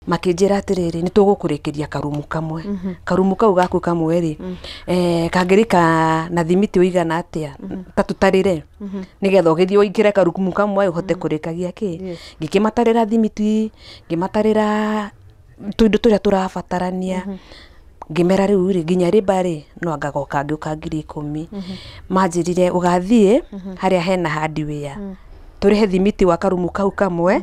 Makĩnjĩra atĩrĩrĩ, nĩ tũgũkũrĩkĩria karumu kamwe. Karumu kau gaku kamwe rĩ, kangĩrĩka na thimiti ũigana atĩa, ta tũtarĩre nĩgetha ũgĩthiĩ ũingĩre karumu kamwe ũhote kũrĩkagia kĩ. Yes. Ngĩkĩmatarĩra thimiti, ngĩmatarĩra tũindo tũrĩa tũrabatarania, ngĩmera rĩu rĩ, nginya rĩmba rĩ, no anga goka ngĩũka 10,000. Manjĩrire ũgathiĩ harĩa hena hardware, tũrĩhe thimiti wa karumu kau kamwe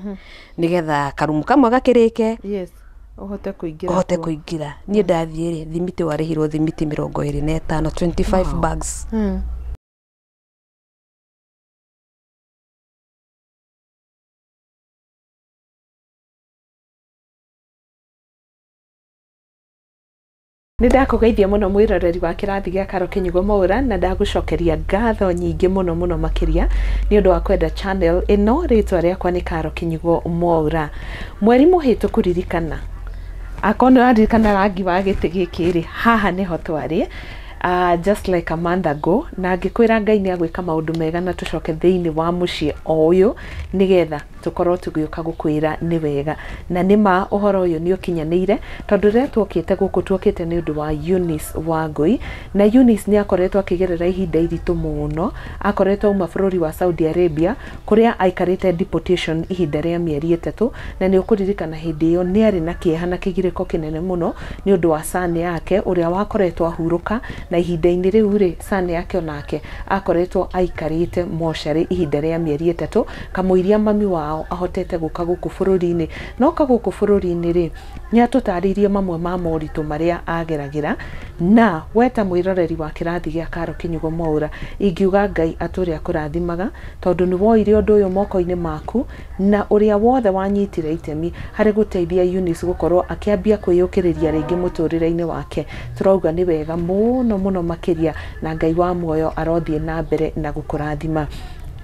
nĩgetha karumu kamwe gakĩrĩke. Yes, ũhote kũingĩra ũhote kuo. Kũingĩra. Niĩ ndathiĩ rĩ, thimiti warĩhirwo thimiti 25, 25 bags. Nĩ ndakũgeithia mũno mwĩroreri wa kĩrathi gĩa Karo Kĩnyugo Mwaũra, na ndagũcokeria ngatho nyingĩ mũno mũno makĩria nĩ ũndũ wa kwenda channel ĩno. Rĩtwa rĩakwa nĩ Karo Kĩnyugo Mwaũra. Mweri mũhĩtũku, ririkana, akorwo nĩ ũraririkana rangi wa gĩtĩ gĩkĩ rĩ, haha nĩho twarĩ just like a month ago, na ngĩkwĩra Ngai nĩ agwĩka maũndũ mega na tũcoke thĩinĩ wa mũciĩ o ũyũ nĩgetha tũkorwo tũgĩũka gũkwĩra nĩ wega. Na nĩ ma ũhoro ũyũ nĩ ũkinyanĩire, tondũ rĩrĩa tuokĩte gũkũ, tuokĩte nĩ ũndũ wa Eunice Wangũi. Na Eunice nĩ akoretwo akĩgerera ihinda iritũ mũno. Akoretwo auma bũrũri wa Saudi Arabia, kũrĩa aikarĩte deportation ihinda rĩa mĩeri 3. Na nĩ ũkũririkana hĩndĩ ĩyo nĩ arĩ na kĩeha na kĩgirĩko kĩnene mũno nĩ ũndũ wa son yake ũrĩa wakoretwo ahurũka. Na ihinda-inĩ rĩu rĩ, son yake onake akoretwo aikarĩte mocarĩ ihinda rĩa mĩeri 3 kamũiria mami wao ahotete gũka gũkũ bũrũri-inĩ. No ka gũkũ bũrũri-inĩ rĩ, nĩ atũtarĩirie mamwe ma moritũ marĩa ageragĩra. Na we ta mwĩroreri wa kĩrathi gĩa Karo Kĩnyugo Mwaũra, ingiuga Ngai atũre akũrathimaga, tondũ nĩ woire ũndũ ũyũ moko-inĩ maku, na ũrĩa wothe wanyitire itemi harĩ gũteithia Eunice gũkorwo akĩambia kwĩyũkĩrĩria rĩngĩ mũtũrĩre-inĩ wake, tũrauga nĩ wega mũno mũno makĩria, na Ngai wa muoyo arothiĩ na mbere na gũkũrathima.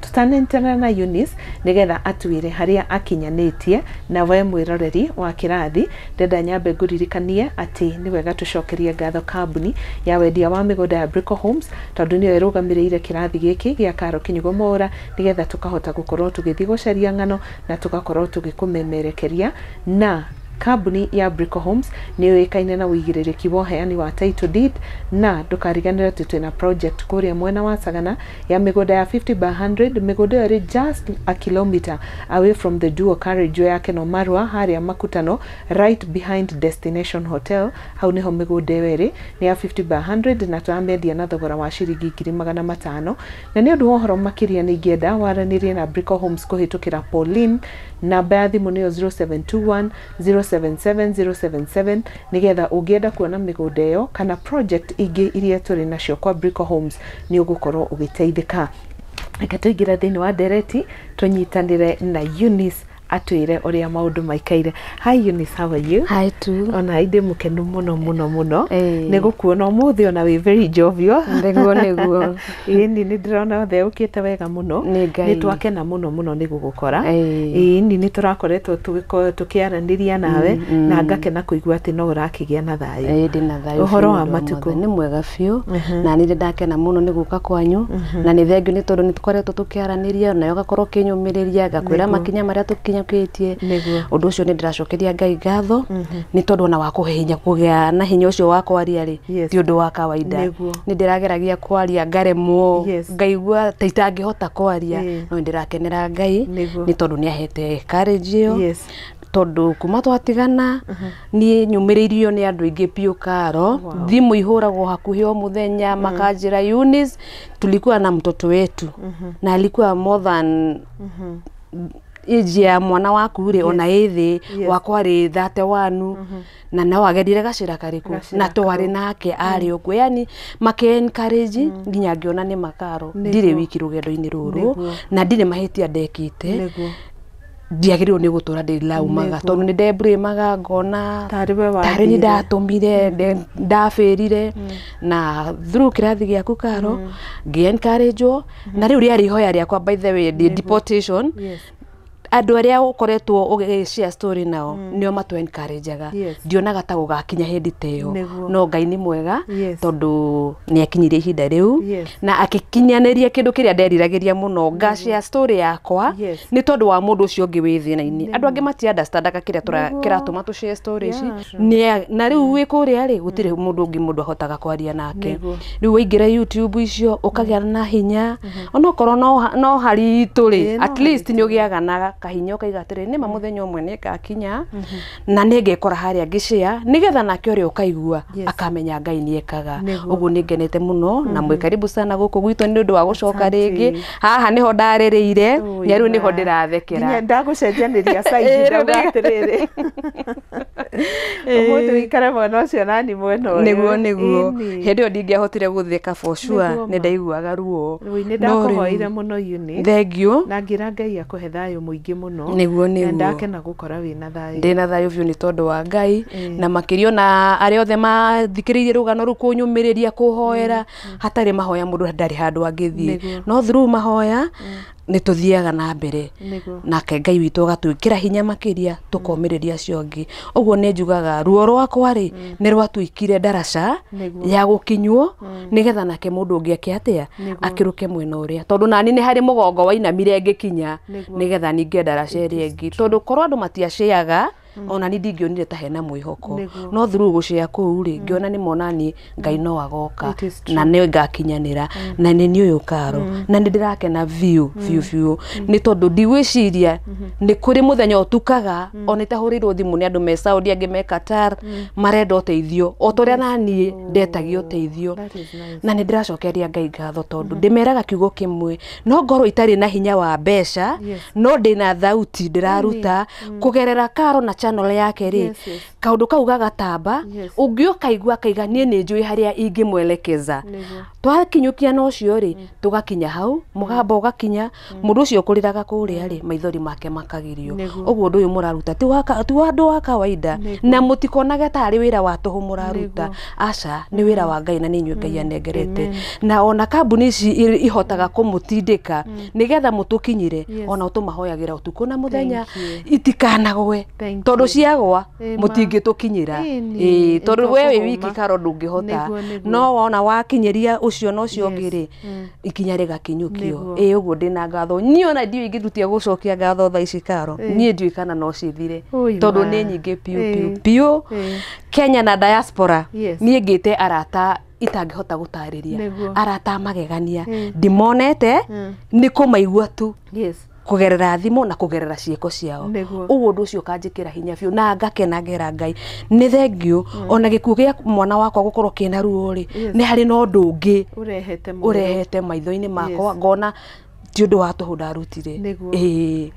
Tũtanenterera na Eunice nĩgetha atwĩre harĩa akinyanĩtie, na we mwĩroreri wa kĩrathi, ndenda nyambe ngũririkanie atĩ nĩ wega tũcokerie ngatho kambuni ya wendia wa mĩgũnda ya Brico Homes, tondũ nĩyo ĩrũgamĩrĩire kĩrathi gĩkĩ gĩa Karo Kĩnyugo Mwaũra, nĩgetha tũkahota gũkorwo tũgĩthiĩ gũcaria ng'ano na tũgakorwo tũgĩkũmemerekeria. Na kambuni ya Brico Homes nĩ yũĩkaine na ũigĩrĩrĩki wa ũheani wa title deed. Na ndũkariganĩre atĩ twĩna project kũrĩa mwena wa Sagana ya mĩgũnda ya 50 by 100. Mĩgũnda ĩyo ĩrĩ just a kilometer away from the dual carriage ya Keno Marua, harĩa Makutano, right behind Destination Hotel. Hau nĩho mĩgũnda ĩyo ĩrĩ, nĩ ya 50 by 100, na tũramĩendia na thogora wa ciringi 500,000. Na nĩ ũndũ wa ũhoro makĩria, nĩ ingĩenda waranĩrie na Brico Homes kũhĩtũkĩra Pauline. Namba ya thimũ nĩyo 0721 077 077, nĩgetha ũngĩenda kuona mĩgũnda ĩyo kana project ingĩ iria tũrĩ nacio kwa Brico Homes, nĩ ũgũkorwo ũgĩteithĩka. Reke tũingĩre thĩinĩ wa ndereti, tũnyitanĩre na Eunice atwĩre ũrĩa maũndũ maikaire. Hi Eunice, how are you? Hi too. Ona indĩ mũkenu mũno mũno mũno Ĩĩ. nĩ gũkuona ũmũthĩ, ona wĩ very jovial. Nĩguo, nĩguo. Ĩni, nĩ ndĩrona othe ũkĩte wega mũno. Nĩ Ngai. Nĩ twakena mũno mũno nĩ gũgũkora. Ĩĩ. Ĩni, nĩ tũrakoretwo tũkĩaranĩria nawe na ngakena kũigua atĩ no ũrakĩgĩa na thayũ. Ĩĩ, ndĩna thayũ Ũhoro biũ wa nĩ ũndũ matukũ? mothe. Nĩ mwega biũ, na nĩ ndakena mũno nĩ gũka kwanyu, na nĩ thengiũ nĩ tondũ nĩ tũkoretwo tũkĩaranĩria, nawe ũgakorwo ũkĩnyũmĩrĩria, ngakwĩra makinya marĩa tũkinyũkĩtie. Ũndũ ũcio nĩ ndĩracokeria Ngai ngatho, nĩ tondũ ona wa kũhe hinya, kũgĩa na hinya ũcio wa kwaria rĩ, ti ũndũ wa kawaida. Nĩ ndĩrageragia kwaria ngaremwo, ngaigua ta itangĩhota kwaria, no nĩ ndĩrakenera Ngai nĩ tondũ nĩ ahete courage ĩyo, tondũ kuma twatigana niĩ nyũmĩrĩirio nĩ andũ aingĩ biũ, Karo. Thimũ ihũragwo hakuhĩ o mũthenya, makanjĩra, "Eunice, tulikuwa na mtoto wetu na alikuwa more than age ya mwana waku rĩ, ona ĩ thĩ wakwa rĩ 31, na no agerire gacĩra karĩkũ Gacĩra na twarĩ kau. Nake arĩ ũguo." Yani makĩ encourage nginya ngĩona nĩ makaro ndirĩ wiki rũgendo-inĩ rũrũ, na ndirĩ mahĩtia ndekĩte. Ndiagĩrĩirwo nĩ gũtũra ndĩraumaga, tondũ nĩ ndemblĩmaga ngona Tarĩ we tarĩ nĩ wathire. Ndatũmire ndabĩrire, na through kĩrathi gĩaku Karo, ngĩ encourage na rĩu rĩarĩ ihoya rĩakwa, by the way, ndĩ deportation. Andũ arĩa ũkoretwo ũgĩ share story nao nĩo matũ encourageaga. Ndionaga ta gũgakinya hĩndĩ ta ĩyo. No Ngai nĩ mwega, tondũ nĩ akinyirie ihinda rĩu na akĩkinyanĩria kĩndũ kĩrĩa nderiragĩria mũno, ngashare story yakwa nĩ tondũ wa mũndũ ũcio ũngĩ wĩ thĩna-inĩ. Andũ angĩ mati understandaga kĩrĩa kĩratũma tũ share story ici. Na rĩu wĩ kũrĩa rĩ, gũtirĩ mũndũ ũngĩ mũndũ ahotaga kwaria nake. Rĩu waingĩra YouTube icio ũkagĩa na hinya, onokorwo no haritũ rĩ, at least nĩ ũgĩaga na kahinya ũkaiga atĩrĩ, nĩma mũthenya ũmwe nĩ ngakinya na nĩ ngekora harĩa ngĩshare, nĩgetha nake ũrĩa ũkaigua akamenya Ngai nĩ ekaga. Ũguo nĩ ngenete mũno, na mwĩ karibu sana gũkũ gwitũ nĩ ũndũ wa gũcoka rĩngĩ. Haha nĩho ndarĩrĩire, na rĩu nĩho ndĩrathekera. Nginya ndagũcenjanĩria size, ndauga atĩrĩrĩ, ũmũthĩ ũikare mwena ũcio nani mwena ũyũ. Nĩguo hĩndĩ ĩyo ndingĩahotire gũtheka, for sure nĩ ndaiguaga ruo. Nĩ ndakũhoire mũno, Eunice. Thank you. Na ngĩra Ngai akũhe thayũ mũingĩ mũno. Nĩguo. Na ndakena gũkora wĩna thayũ. Ndĩna thayũ biũ nĩ tondũ wa Ngai, na makĩria ona arĩa othe mathikĩrĩirie rũgano rũu, kũnyũmĩrĩria, kũhoera. Hatarĩ mahoya mũndũ ndarĩ handũ angĩthiĩ, no through mahoya nĩ tũthiaga na mbere, nake Ngai witũ agatwĩkĩra hinya makĩria, tũkomĩrĩria acio angĩ. Ũguo nĩ njugaga ruo rwakwa rĩ, nĩ rwatuĩkire ndaraca ya gũkinywo, nĩgetha nake mũndũ ũngĩ ake atĩa, akĩrũke mwena ũrĩa, tondũ nani nĩ harĩ mũgongo wainamire ngĩkinya, nĩgetha ninge ndaraca ĩrĩa ĩngĩ, tondũ korwo andũ matiaciaga ona ni ndingĩonire ta hena mwĩhoko. No through gũcea kũu rĩ, ngĩona nĩ monani Ngai no agoka na nĩ ngakinyanĩra, na nĩ niĩ ũyũ Karo, na nĩ ndĩrakena biũ biũ biũ, nĩ tondũ ndigwĩciria nĩ kũrĩ mũthenya ũtukaga ona itahũrĩirwo thimũ nĩ andũ me Saudi, angĩ me Qatar, marenda ũteithio o ta ũrĩa naniĩ ndetagia ũteithio. Na nĩ ndĩracokeria Ngai ngatho, tondũ ndĩmeraga kiugo kĩmwe, no ngorwo itarĩ na hinya wa mbeca, no ndĩna thauti ndĩraruta kũgerera Karo na channel yake rĩ, kaũndũ kau gagatamba, ũngĩ ũkaigua akaiga niĩ nĩ njũĩ harĩa ingĩmwelekeza. Twakinyũkia na ũcio rĩ, tũgakinya hau mũgambo ũgakinya mũndũ ũcio ũkũrĩraga kũrĩa rĩ, maithori make makagirio. Ũguo ũndũ ũyũ mũraruta ti wa andũ wa kawaida, na mũtikonage tarĩ wĩra wa tũhũ mũraruta. Aca, nĩ wĩra wa Ngai, na nĩ inyuĩ Ngai anengerete, na ona kambuni ici ihotaga kũmũtindĩka nĩgetha mũtũkinyĩre, ona tũmahoyagĩra ũtukũ na mũthenya itikanagwe, tondũ ciagwa mũtingĩtũkinyĩra, ĩĩ, tondũ we wĩ wiki Karo ndũngĩhota, no wona wakinyĩria ũcio na ũcio ũngĩ rĩ, ikinya rĩgakinyũkio. Ĩĩ, ũguo ndĩna ngatho niĩ, ona ndiũĩ ingĩrutia gũcokia ngatho thaa ici Karo, niĩ ndiũĩ kana no cithire, tondũ nĩ nyingĩ piũ piũ piũ. Kenya na diaspora, niĩ ngĩte arata itangĩhota gũtarĩria, arata magegania ndimonete, nĩ kũmaigua tu kũgerera thimũ na kũgerera ciĩko ciao. Ũguo ũndũ ũcio ũkanjĩkĩra hinya biũ na ngakena, ngera Ngai nĩ thengiũ. Ona gĩkuũ gĩa mwana wakwa gũkorwo kĩna ruo rĩ, nĩ harĩ na ũndũ ũngĩ ũrehete maitho-inĩ makwa, ngona ti ũndũ wa tũhũ ndarutire. Ĩĩ,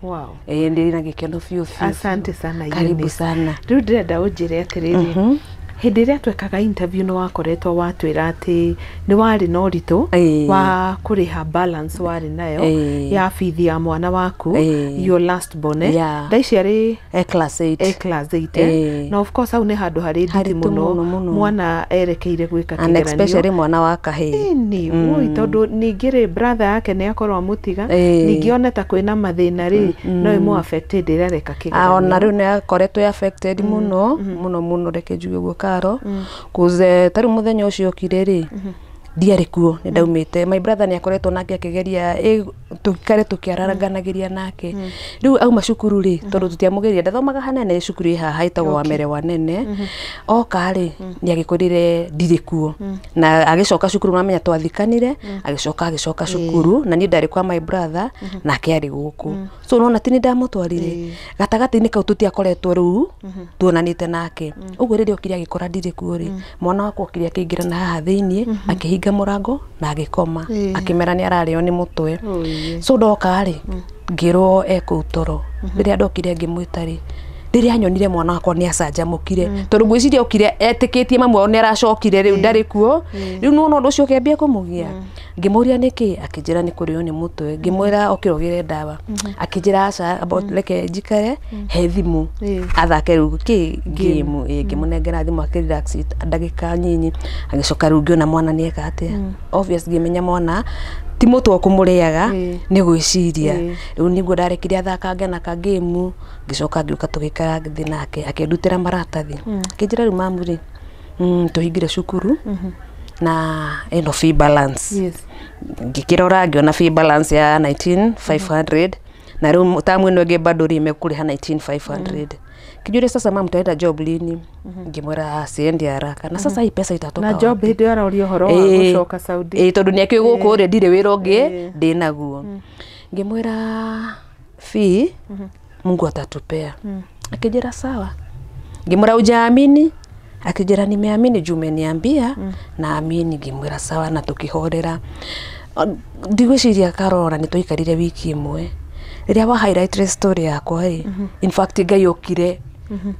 ĩĩ, ndĩ na gĩkeno biũ biũ. Asante sana. Karibu sana. Rĩu ndĩrenda ũnjĩre atĩrĩrĩ, hĩndĩ ĩrĩa twekaga interview nĩ wakoretwo watwĩra atĩ nĩ warĩ na ũritũ wa kũrĩha balance warĩ nayo ya bithi ya mwana waku, your last born. Thaa ici arĩ e class 8. E class 8. Na of course hau nĩ handũ harĩ nditi mũno mwana erekeire gwĩka kĩgeranio, and especially mwana wa kahĩĩ. Ĩni oi, tondũ ningĩ rĩ, brother yake nĩ akorwo amũtiga, ningĩ one ta kwĩna mathĩna rĩ, no ĩmũ affect hĩndĩ ĩrĩa areka kĩgeranio. Ona rĩu nĩ akoretwo affected mũno mũno mũno, reke njuge ũguo Karo, cause ta rĩu mũthenya ũcio okire rĩ, ndiarĩ kuo, nĩ ndaumĩte. My brother nĩ akoretwo nake akĩgeria tũikare tũkĩararanganagĩria nake. Rĩu auma cukuru rĩ, tondũ tũtiamũgĩrire, ndathomaga hanene cukuru ĩ haha ĩtagwo Wamere wa Nene. Oka rĩ, nĩ agĩkorire ndirĩ kuo, na agĩcoka cukuru, mamenya twathikanire, agĩcoka cukuru, na niĩ ndarĩ kwa my brother, nake arĩ gũkũ. So nona ti nĩ ndamũtwarire gatagatĩ-inĩ kau, tũtiakoretwo rĩu tuonanĩte nake. Ũguo rĩrĩa okire agĩkora ndirĩ kuo rĩ, mwana wakwa okire akĩingĩra na haha thĩiniĩ, akĩhinga mũrango na agĩkoma, akĩmera nĩ ararĩo nĩ mũtwe. So ndoka rĩ, ngĩrwo ekũu toro. Rĩrĩa ndokire ngĩmwĩta rĩ, rĩrĩa anyonire mwana wakwa nĩ acanjamũkire, tondũ ngwĩciria okire etĩkĩtie mamu wao nĩ aracokire, rĩu ndarĩ kuo. Rĩu nĩwona ũndũ ũcio ũkĩambia kũmũgia. Ngĩmũria nĩkĩ, akĩnjĩra nĩ kũrĩo nĩ mũtwe. Ngĩmwĩra okĩra ũgĩre ndawa, akĩnjĩra aca, amba reke njikare he thimũ athake rĩu kĩ game. Ngĩmũnengera thimũ, akĩ relax ndagĩka nyinyi, agĩcoka. Rĩu ngĩona mwana nĩ eka atĩa, obvious ngĩmenya mwana Ti mũtwe ũkũmũrĩaga, nĩ gwĩciria. Rĩu nĩguo ndarekire athakange na kagĩmu, ngĩcoka ngĩũka tũgĩikara thĩ nake, akĩndutĩra maratathi, akĩnjĩra rĩu mamu rĩ, tũhingire cukuru na ĩno fee balance. Ngĩkĩrora ngĩona fee balance ya 19500, na rĩu tamu ĩno ĩngĩ bado rĩ mekũrĩha 19500. Kijure sasa mama, mtaenda job lini? Ngĩmwĩra siendi haraka, na sasa hii pesa itatoka Na job wapi? Hĩndĩ ĩyo aroria ũhoro wa gũcoka Saudi. Ĩĩ, tondũ nĩ akĩũĩ gũkũ rĩ ndirĩ wĩra ũngĩ ndĩ naguo. Ngĩmwĩra fee Mungu atatupea. Akijira sawa. Ngĩmwĩra ujaamini? Akijira nimeamini juu umeniambia, naamini. Ngĩmwĩra sawa, na tũkĩhorera. Ndigwĩciria Karora nĩ twaikarire wiki ĩmwe rĩrĩa wa highlight story yakwa ĩ. In fact Ngai okire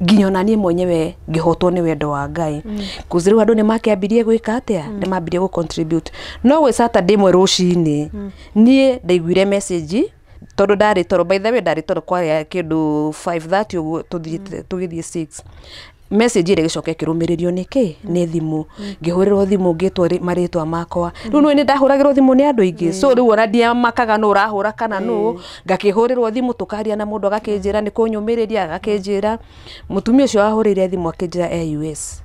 nginya ona niĩ mwenyewe ngĩhotwo nĩ wendo wa Ngai, cause rĩu andũ nĩ makĩambirie gwĩka atĩa, nĩ mambirie gũ contribute. No gwĩ Saturday ĩmwe rũcinĩ niĩ ndaiguire message, tondũ ndarĩ toro, by the way ndarĩ toro, kwarĩ kĩndũ 5:30 ũguo tũthiĩte tũgĩthiĩ 6. Message ĩrĩa ĩgĩcoka ĩkĩrũmĩrĩrio nĩ kĩ, nĩ thimũ. Ngĩhũrĩrwo thimũ, ngĩtwo marĩtwa makwa. Rĩu nĩ ndahũragĩrwo thimũ nĩ andũ aingĩ, so rĩu ona ndiamakaga nũ ũrahũra kana nũ. Ngakĩhũrĩrwo thimũ, tũkaria na mũndũ, agakĩnjĩra nĩ kũnyũmĩrĩria, agakĩnjĩra mũtumia ũcio wahũrĩire thimũ akĩnjĩra e US,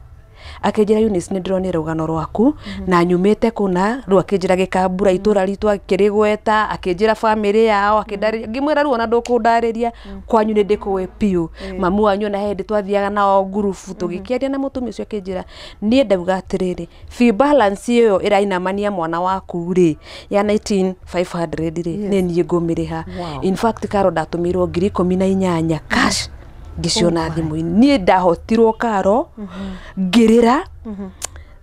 akĩnjĩra Eunice, nĩ ndĩronire rũgano rwaku na nyumĩte kũna. Rĩu akĩnjĩra gĩkambura itũra ritũ, akĩrĩgweta, akĩnjĩra bamĩrĩ yao, akĩndarĩria. Ngĩmwĩra rĩu ona ndũkũndarĩria, kwanyu nĩ ndĩkũĩ biũ, mamu wanyu ona he hĩndĩ twathiaga nao ngurubu. Tũgĩkĩaria na mũtumia ũcio, akĩnjĩra niĩ ndauga atĩrĩrĩ, fee balance ĩyo ĩrainamania mwana waku rĩ ya 19500 rĩ, nĩ niĩ ngũmĩrĩha. In fact Karo, ndatũmĩirwo 18,000 cash, ngĩciona thimũ-inĩ. Niĩ ndahotirwo Karo, ngĩrĩra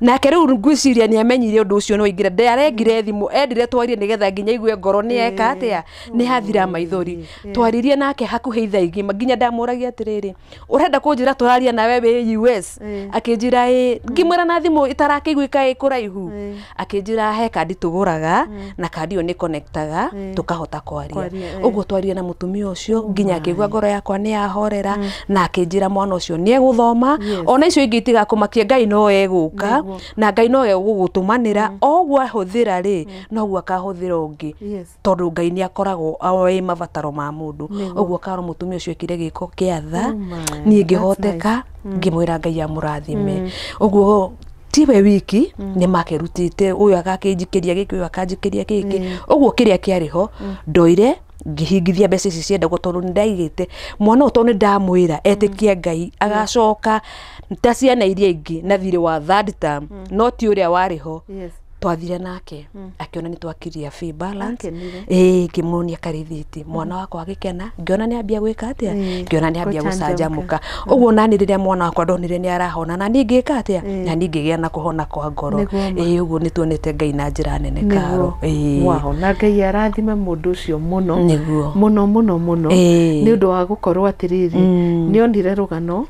nake. Rĩu ngwĩciria nĩ amenyire ũndũ ũcio nĩ waingĩra, ndarengire thimũ, endire twarie nĩgetha nginya aigue ngoro nĩ eka atĩa, nĩ hathira maithori. Twaririe nake hakuhĩ ithaa igima, nginya ndamũragia atĩrĩrĩ, ũrenda kũnjĩra tũraria nawe wĩ US? Akĩnjĩra ĩ. Ngĩmwĩra na thimũ itarakĩiguĩka ĩ kũraihu. Akĩnjĩra he kandi tũgũraga, na kandi ĩyo nĩ connectaga tũkahota kwaria. Ũguo twaria na mũtumia ũcio nginya akĩigua ngoro yakwa nĩ yahorera, na akĩnjĩra mwana ũcio nĩ egũthoma, ona icio ingĩ itigakũmakie, Ngai no egũka na Ngai no egũgũtũmanĩra. O ũguo ahũthĩra rĩ, noguo akahũthĩra ũngĩ, tondũ Ngai nĩ akoragwo oĩ mabataro ma mũndũ. Ũguo Karo, mũtumia ũcio ekire gĩko kĩa tha. Niĩ ngĩhoteka, ngĩmwĩra Ngai amũrathime. Ũguo tiwe wiki nĩ makerutĩte, ũyũ agakĩnjikĩria gĩkĩ, ũyũ akanjikĩria gĩkĩ. Ũguo kĩrĩa kĩarĩ ho ndoire ngĩhingithia mbeca ici ciendagwo, tondũ nĩ ndaigĩte mwana ũyũ, tondũ nĩ ndamwĩra etĩkie Ngai agacoka ta ciana iria ingĩ na thirĩ wa third term, no ti ũrĩa warĩ ho. Twathire nake, akĩona nĩ twakiria fee balance. Ĩĩ, ngĩmuonia karĩthiti, mwana wakwa agĩkena, ngĩona nĩ ambia gwĩka atĩa, ngĩona nĩ ambia gũcanjamũka. Ũguo nani rĩrĩa mwana wakwa ndonire nĩ arahona, na niĩ ngĩka atĩa, na niĩ ngĩgĩa na kũhona kwa ngoro. Ĩĩ, ũguo nĩ tuonete Ngai na njĩra nene, Karo. Ĩĩ. Wow, na Ngai arathime mũndũ ũcio mũno. Mũno mũno mũno, nĩ ũndũ wa gũkorwo atĩrĩrĩ, nĩ onire rũgano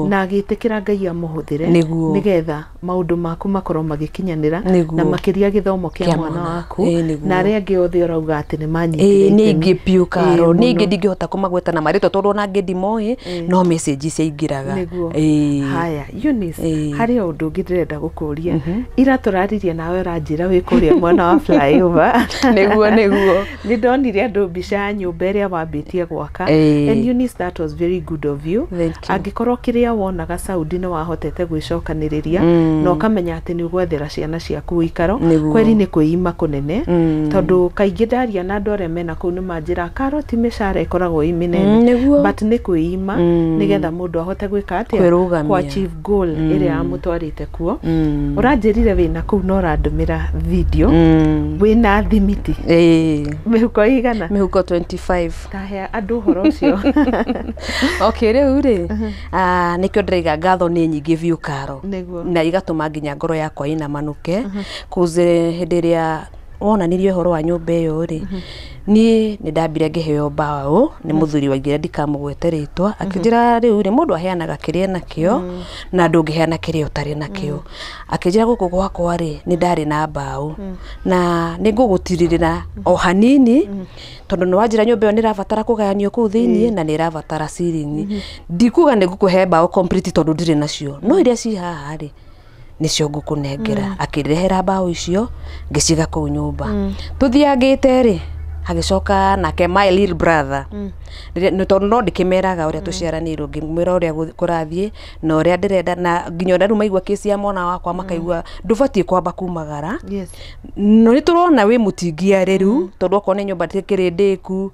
na agĩtĩkĩra Ngai amũhũthĩre nĩgetha maũndũ maku makorwo magĩkinyanĩra, na makĩria gĩthomo kĩa mwana waku na arĩa angĩ othe ũrauga atĩ nĩ manyitire. Nĩ ingĩ biũ Karo, nĩ ingĩ ndingĩhota kũmagweta na marĩtwa tondũ ona angĩ ndimoĩ, no message ciaingĩraga. Haya Eunice, harĩ o ũndũ ũngĩ ndĩrenda gũkũria. Ira tũraririe nawe ũranjĩra wĩ kũrĩa mwena wa flyover. Nĩguo, nĩguo. Nĩ ndonire andũ mbica ya nyũmba ĩrĩa wambĩtie gwaka, and Eunice, that was very good of you. Angĩkorwo kĩrĩa wonaga Saudi nĩ wahotete gwĩcokanĩrĩria na ũkamenya atĩ nĩ ũgwethera ciana ciaku ũikaro, kweri nĩ kwĩima kũnene, tondũ kaingĩ ndaria na andũ arĩa mena kũu nĩ manjĩra Karo, ti mĩcara ĩkoragwo ĩ mĩnene, but nĩ kwĩima nĩgetha mũndũ ahote gwĩka atĩa, kũ achieve goal ĩrĩa yamũtwarĩte kuo. Ũranjĩrire wĩna kũu na ũrandũmĩra video wĩna thimiti mĩhuko igana? Mĩhuko 25. Tahe andũ ũhoro ũcio. Okay, rĩu rĩ, nĩkĩo ndĩraiga ngatho nĩ nyingĩ biũ Karo, na igatũma nginya ngoro yakwa ĩinamanuke, cause hĩndĩ ĩrĩa wonanirie ũhoro wa nyũmba ĩyo rĩ, niĩ nĩ ndambire ngĩheo mbaũ nĩ mũthuri waingĩra, ndikamũgwete rĩtwa, akĩnjĩra rĩu rĩ, mũndũ aheanaga kĩrĩa enakĩo, na ndũngĩheana kĩrĩa ũtarĩ nakĩo. Akĩnjĩra gũkũ gwakwa rĩ, nĩ ndarĩ na mbaũ na nĩ ngũgũtirĩrĩra o hanini, tondũ nĩ wanjĩra nyũmba ĩyo nĩ ĩrabatara kũgayanio kũu thĩiniĩ na nĩ ĩrabatara ceiling. Ndikuga nĩ ngũkũhe mbaũ complete tondũ ndirĩ nacio, no iria ci haha rĩ, Nĩcio ngũkũnengera. Akĩrehera mbaũ icio, ngĩciga kũu nyũmba. Tũthiangĩte rĩ, hagĩcoka nake my little brother. Nĩ tondũ no ndĩkĩmeraga ũrĩa tũciaranĩirwo, ngĩmwĩra ũrĩa kũrathiĩ na ũrĩa ndĩrenda, na nginya ona rĩu maigua kĩci ya mwana wakwa makaigua ndũbatiĩ kwamba kumagara. No nĩ tũrona wĩ mũtingiarĩru, tondũ okorwo nĩ nyũmba ndĩkĩrĩ ndĩku,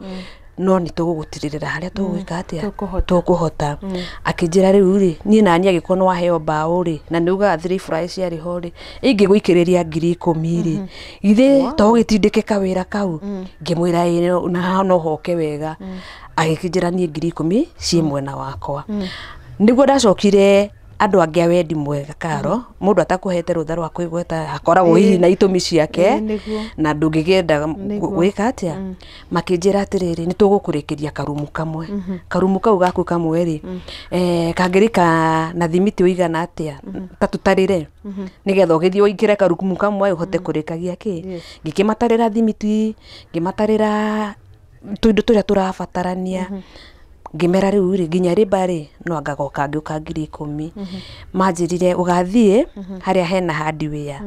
no nĩ tũgũgũtirĩrĩra harĩa tũgwĩka atĩa, tũkũhota. Akĩnjĩra rĩu rĩ, niĩ naniĩ angĩkorwo nĩ waheo mbaũ rĩ, na nĩ ugaga 3 fry ciarĩ ho rĩ, ingĩgũikĩrĩria 10,000 rĩ, githĩ to ũgĩtindĩke kawĩra kau? Ngĩmwĩra ĩĩ, na no hoke wega. Agĩkĩnjĩra niĩ 10,000 ciĩ mwena wakwa. Nĩguo ndacokire andũ angĩ a wendi mwega Karo, mũndũ atakũhete rũtha rwa kwĩgweta akoragwo hihi na itũmi ciake, na ndũngĩkĩenda gwĩka atĩa. Makĩnjĩra atĩrĩrĩ, nĩ tũgũkũrĩkĩria karumu kamwe. Karumu kau gaku kamwe rĩ, kangĩrĩka na thimiti ũigana atĩa, ta tũtarĩre, nĩgetha ũgĩthiĩ ũingĩre karumu kamwe ũhote kũrĩkagia kĩ. Ngĩkĩmatarĩra thimiti, ngĩmatarĩra tũindo tũrĩa tũrabatarania. Ngĩmera rĩu rĩ, nginya rĩmba rĩ, no anga goka ngĩũka 10,000. Manjĩrire ũgathiĩ harĩa hena hardware,